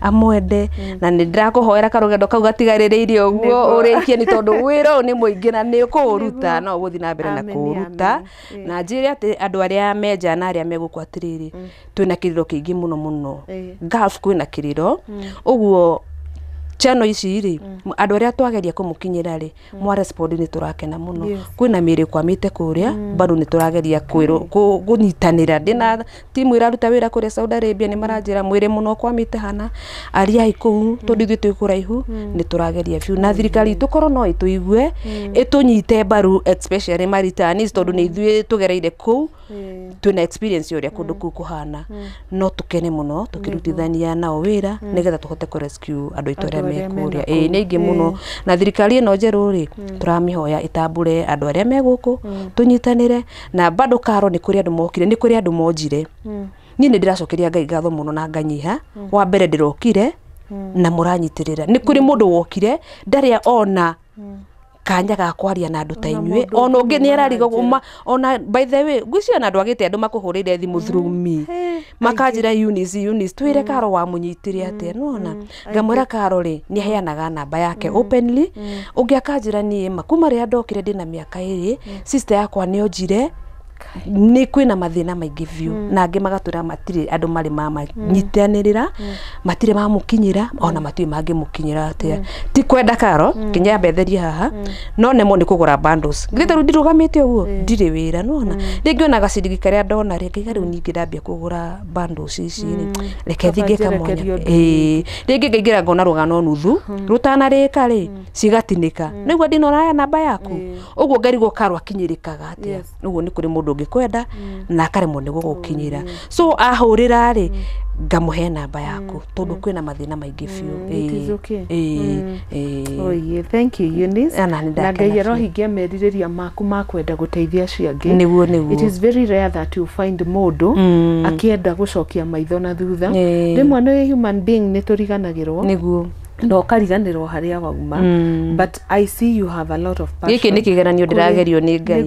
amwende, na nĩ ndĩrakũhoera karũgendo kau gatigarĩrĩire ũguo ũrĩkie, nĩ tondũ wĩra ũyũ nĩ mũingĩ na nĩ ũkũũruta, no ũgũthiĩ na mbere na kũũruta. Na njĩre atĩ andũ arĩa me nja na arĩa me gũkũ atĩrĩrĩ, twĩna kĩrĩro kĩingĩ mũno mũno. Gulf kwĩna kĩrĩro, ũguo channel ici rĩ, andũ arĩa twageria kũmũkinyĩra rĩ, mwa respond nĩ tũrakena mũno. Kwĩna mĩĩrĩ kwamĩte kũrĩa, bado nĩ tũrageria kũnyitanĩra. Ndĩna timu ĩraruta wĩra kũrĩa Saudi Arabia, nĩ maranjĩra mwĩrĩ mũno kwamĩte hana, ariai kũu tondũ ithuĩ twĩ kũraihu, nĩ tũrageria biũ. Na thirikari itũ korwo no ĩtũigue, ĩtũnyite mbaru, especially maritanis, tondũ nĩ ithuĩ tũgereire kũu, twĩna experience ya ũrĩa kũndũ kũu kũhana. No tũkene mũno tũkĩrutithania nao wĩra nĩgetha tũhote kũ rescue andũ aitũ arĩa me kũrĩa. Nĩ aingĩ mũno. Na thirikari ĩno njerũ rĩ, tũramĩhoya ĩtambũre andũ arĩa me gũkũ, tũnyitanĩre. Na bado Karo nĩ kũrĩ andũ mokire, nĩ kũrĩ andũ monjire. Niĩ nĩ ndĩracokeria Ngai ngatho mũno na nganyiha. Wa mbere ndĩrokire na mũranyitĩrĩra. Nĩ kũrĩ mũndũ wokire ndarĩ ona kanya ga kwaria na andũ ta inyuĩ, ona ũngĩ nĩ arariga ona. By the way, ngwĩciria na andũ agĩte andũ makũhũrĩire thimũ through me, makanjĩra Eunice, Eunice twĩre Karo wamũnyitire atĩa. Nĩwona, ngamwĩra Karo rĩ nĩ aheanaga namba yake openly. Ũngĩ akanjĩra niĩ ma kuma rĩrĩa ndokire ndĩna mĩaka 2, sister yakwa nĩ onjire, nĩ kwĩna mathĩna maingĩ biũ. Na angĩ magatwĩra matirĩ andũ marĩ mamanyitanĩrĩra, matirĩ mamũkinyĩra, ona matiũĩ mangĩmũkinyĩra atĩa. Ti kwenda Karo kinya mbetherie haha, no nemwo nĩ kũgũra bundles. Githĩ rĩu ndirũgamĩte ũguo, ndirĩ wĩra. Nĩwona, rĩngĩ ona gaciringi karĩa ndona rĩ, ngaiga rĩu ningĩ ndambia kũgũra bundles ici rĩ, reke thiĩ ngĩka mwanya. Rĩngĩ ngaingĩra ngona rũgano nuthu rũtanarĩka rĩ, cigatinĩka. Nĩguo ndinona namba yaku, ũguo ngarigwo Karo akinyĩrĩkaga atĩa. Ũguo nĩ kũrĩ mũndũ ũngĩkwenda na akaremwo nĩ gũgũkinyĩra, so ahũrĩra rĩ, ngamũhe namba yaku tondũ kwĩna mathĩna maingĩ biũ. It is okay. Oh, yeah. Thank you Eunice. Na na Ngai arohingia merirĩria maku ma kwenda gũteithia acio angĩ. Nĩguo, nĩguo. It is very rare that you find mũndũ akĩenda gũcokia maitho na thutha. Rĩmwe nĩ human being nĩ tũriganagĩrwo. Nĩguo. Na ũkariganĩrwo harĩa wauma. But I see you have a lot of passion. Gĩkĩ nĩ kĩgeranio ndĩragerio nĩ Ngai,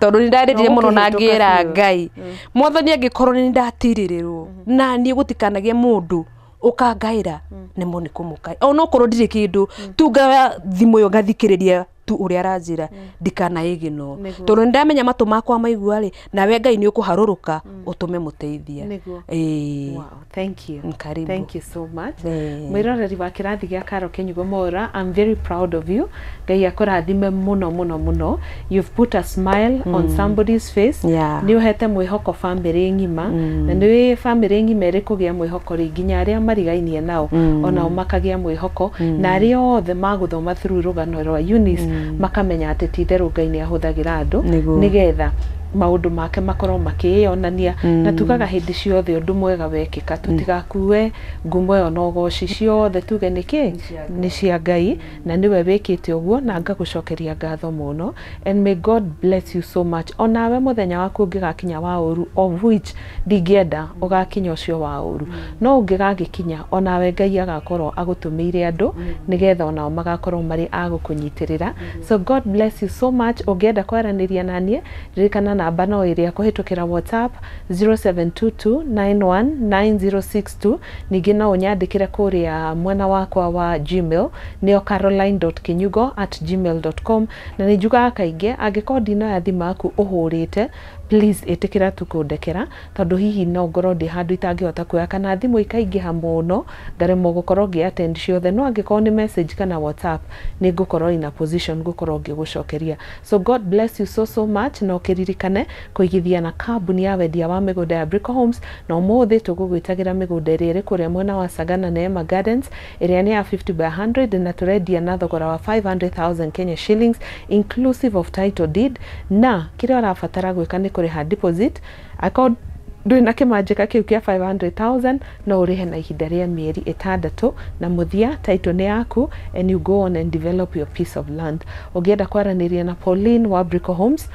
tondũ nĩ ndarĩrire mũno na ngĩra Ngai, Mwathani angĩkorwo nĩ ndatirĩrĩrwo na niĩ gũtikanagie mũndũ ũkangaĩra, nemwo nĩ kũmũkaĩra ona okorwo ndirĩ kĩndũ tu, ngaya thimũ ĩyo ngathikĩrĩria. Tu ũrĩa aranjĩra ndikanaĩgĩno tondũ nĩndamenya matũ makwa maigua rĩ, nawe Ngai nĩ ũkũharũrũka ũtũme mũteithia. Ĩĩ. Wow, thank you. Karibu. Thank you so much. Mwĩroreri wa kĩrathi gĩa Karo Kĩnyugo Mwaũra, I'm very proud of you. Ngai akũrathime mũno mũno mũno. You've put a smile on somebody's face. Nĩ ũhete mwĩhoko bamĩrĩ ng'ima, na nĩ bamĩrĩ ng'ima ĩrĩ kũgĩa mwĩhoko rĩ, nginya arĩa marigainie nao onao makagĩa mwĩhoko, na arĩa othe magũthoma through rũgano rwa Eunice makamenya atĩ ti itherũ Ngai nĩ ahũthagĩra andũ nĩgetha maũndũ make makorwo makĩyonania. Na tugaga hĩndĩ ciothe ũndũ mwega wekĩka tũtigakue ngumo ĩyo na ũgoci ciothe, tuge nĩkĩ nĩ cia Ngai na nĩwe wĩkĩte ũguo, na ngagũcokeria ngatho mũno, and may God bless you so much. Onawe mũthenya waku ũngĩgakinya wa ũru, of which ndingĩenda ũgakinya ũcio wa ũru, no ũngĩgagĩkinya onawe Ngai agakorwo agũtũmĩire andũ nĩgetha onao magakorwo marĩ a gũkũnyitĩrĩra. So God bless you so much. Ũngĩenda kwaranĩria naniĩ, ririkana namba no ĩrĩa kũhĩtũkĩra WhatsApp 0722919062. Ningĩ no ũnyandĩkĩre kũrĩa mwena wakwa wa Gmail, nĩyo caroline.kinyugo@gmail.com. Na nĩ njugaga kaingĩ, angĩkorwo ndinoya thimũ yaku ũhũrĩte, please ĩtĩkĩra tu kũndekera, tondũ hihi no ngorwo ndĩ handũ itangĩhota kuoya, kana thimũ ikaingĩha mũno ngaremwo gũkorwo ngĩ attend ciothe, no angĩkorwo nĩ message kana WhatsApp, nĩ ngũkorwo in a position gũkorwo ngĩgũcokeria. So God bless you so so much, na ũkĩririkane kũigithia na kambuni ya wendia wa mĩgũnda ya Brico Homes. Na ũmũthĩ tũgũgwĩtagĩra mĩgũnda ĩrĩa ĩrĩ kũrĩa mwena wa Sagana Neema Gardens, ĩrĩa nĩ ya 50 by 100, na tũrendia na thogora wa 500,000 Kenya shillings inclusive of title deed. Na kĩrĩa ũrabatara gwĩka nĩ kũrĩha deposit. Akorwo ndũrĩ na kĩmanjĩka kĩu kĩa 500,000, no ũrĩhe na ihinda rĩa mĩeri 6, na mũthia title nĩ yaku and you go on and develop your piece of land. Ũngĩenda kwaranĩria na Pauline wa Brico Homes,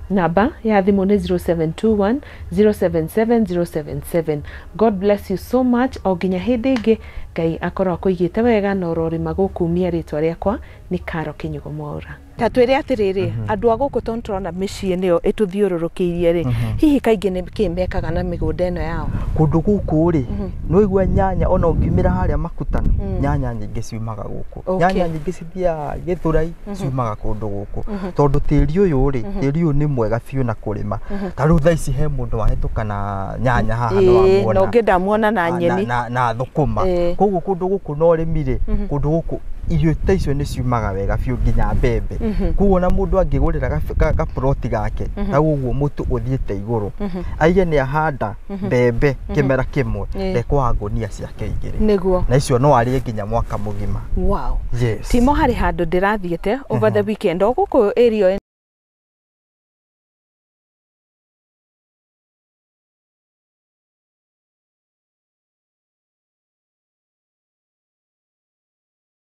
namba ya thimũ nĩ 0721 077 077. God bless you so much. O nginya hĩndĩ ĩngĩ, Ngai akorwo akũigĩte wega na ũrorĩma gũkumia. Rĩtwa rĩakwa nĩ Karo Kĩnyugo Mwaũra. Ta twĩre atĩrĩrĩ, andũ a gũkũ, tondũ tũrona mĩciĩ nĩyo ĩtũthiũrũrũkĩirie rĩ, hihi kaingĩ nĩ kĩ mekaga na mĩgũnda ĩno yao? Kũndũ gũkũ rĩ, nĩwaigua nyanya, ona ũngiumĩra harĩa Makutano, nyanya nyingĩ ciumaga gũkũ. Nyanya nyingĩ cithiaga Gĩthũrai, ciumaga kũndũ gũkũ, tondũ tĩri ũyũ rĩ, tĩri ũyũ nĩ mwega biũ na kũrĩma. Ta rĩu thaa ici he mũndũ wahĩtũka na nyanya haha, Ĩĩ, nĩwamuona. Na ũngĩ ndamuona na nyeni. Na thũkũma. Koguo kũndũ gũkũ na ũrĩmi rĩ, kũndũ gũkũ irio ta icio nĩ ciumaga wega biũ, nginya mbembe. Koguo ona mũndũ angĩgũrĩra gaploti gake ta ũguo mũtu ũthiĩte igũrũ, aige nĩ ahanda mbembe kĩmera kĩmwe, ndekwaga ngũnia ciake 2. Na icio no arĩe nginya mwaka mũgima. Wow. Yes. Timo, harĩ handũ ndĩrathiĩte over the weekend o gũkũ area.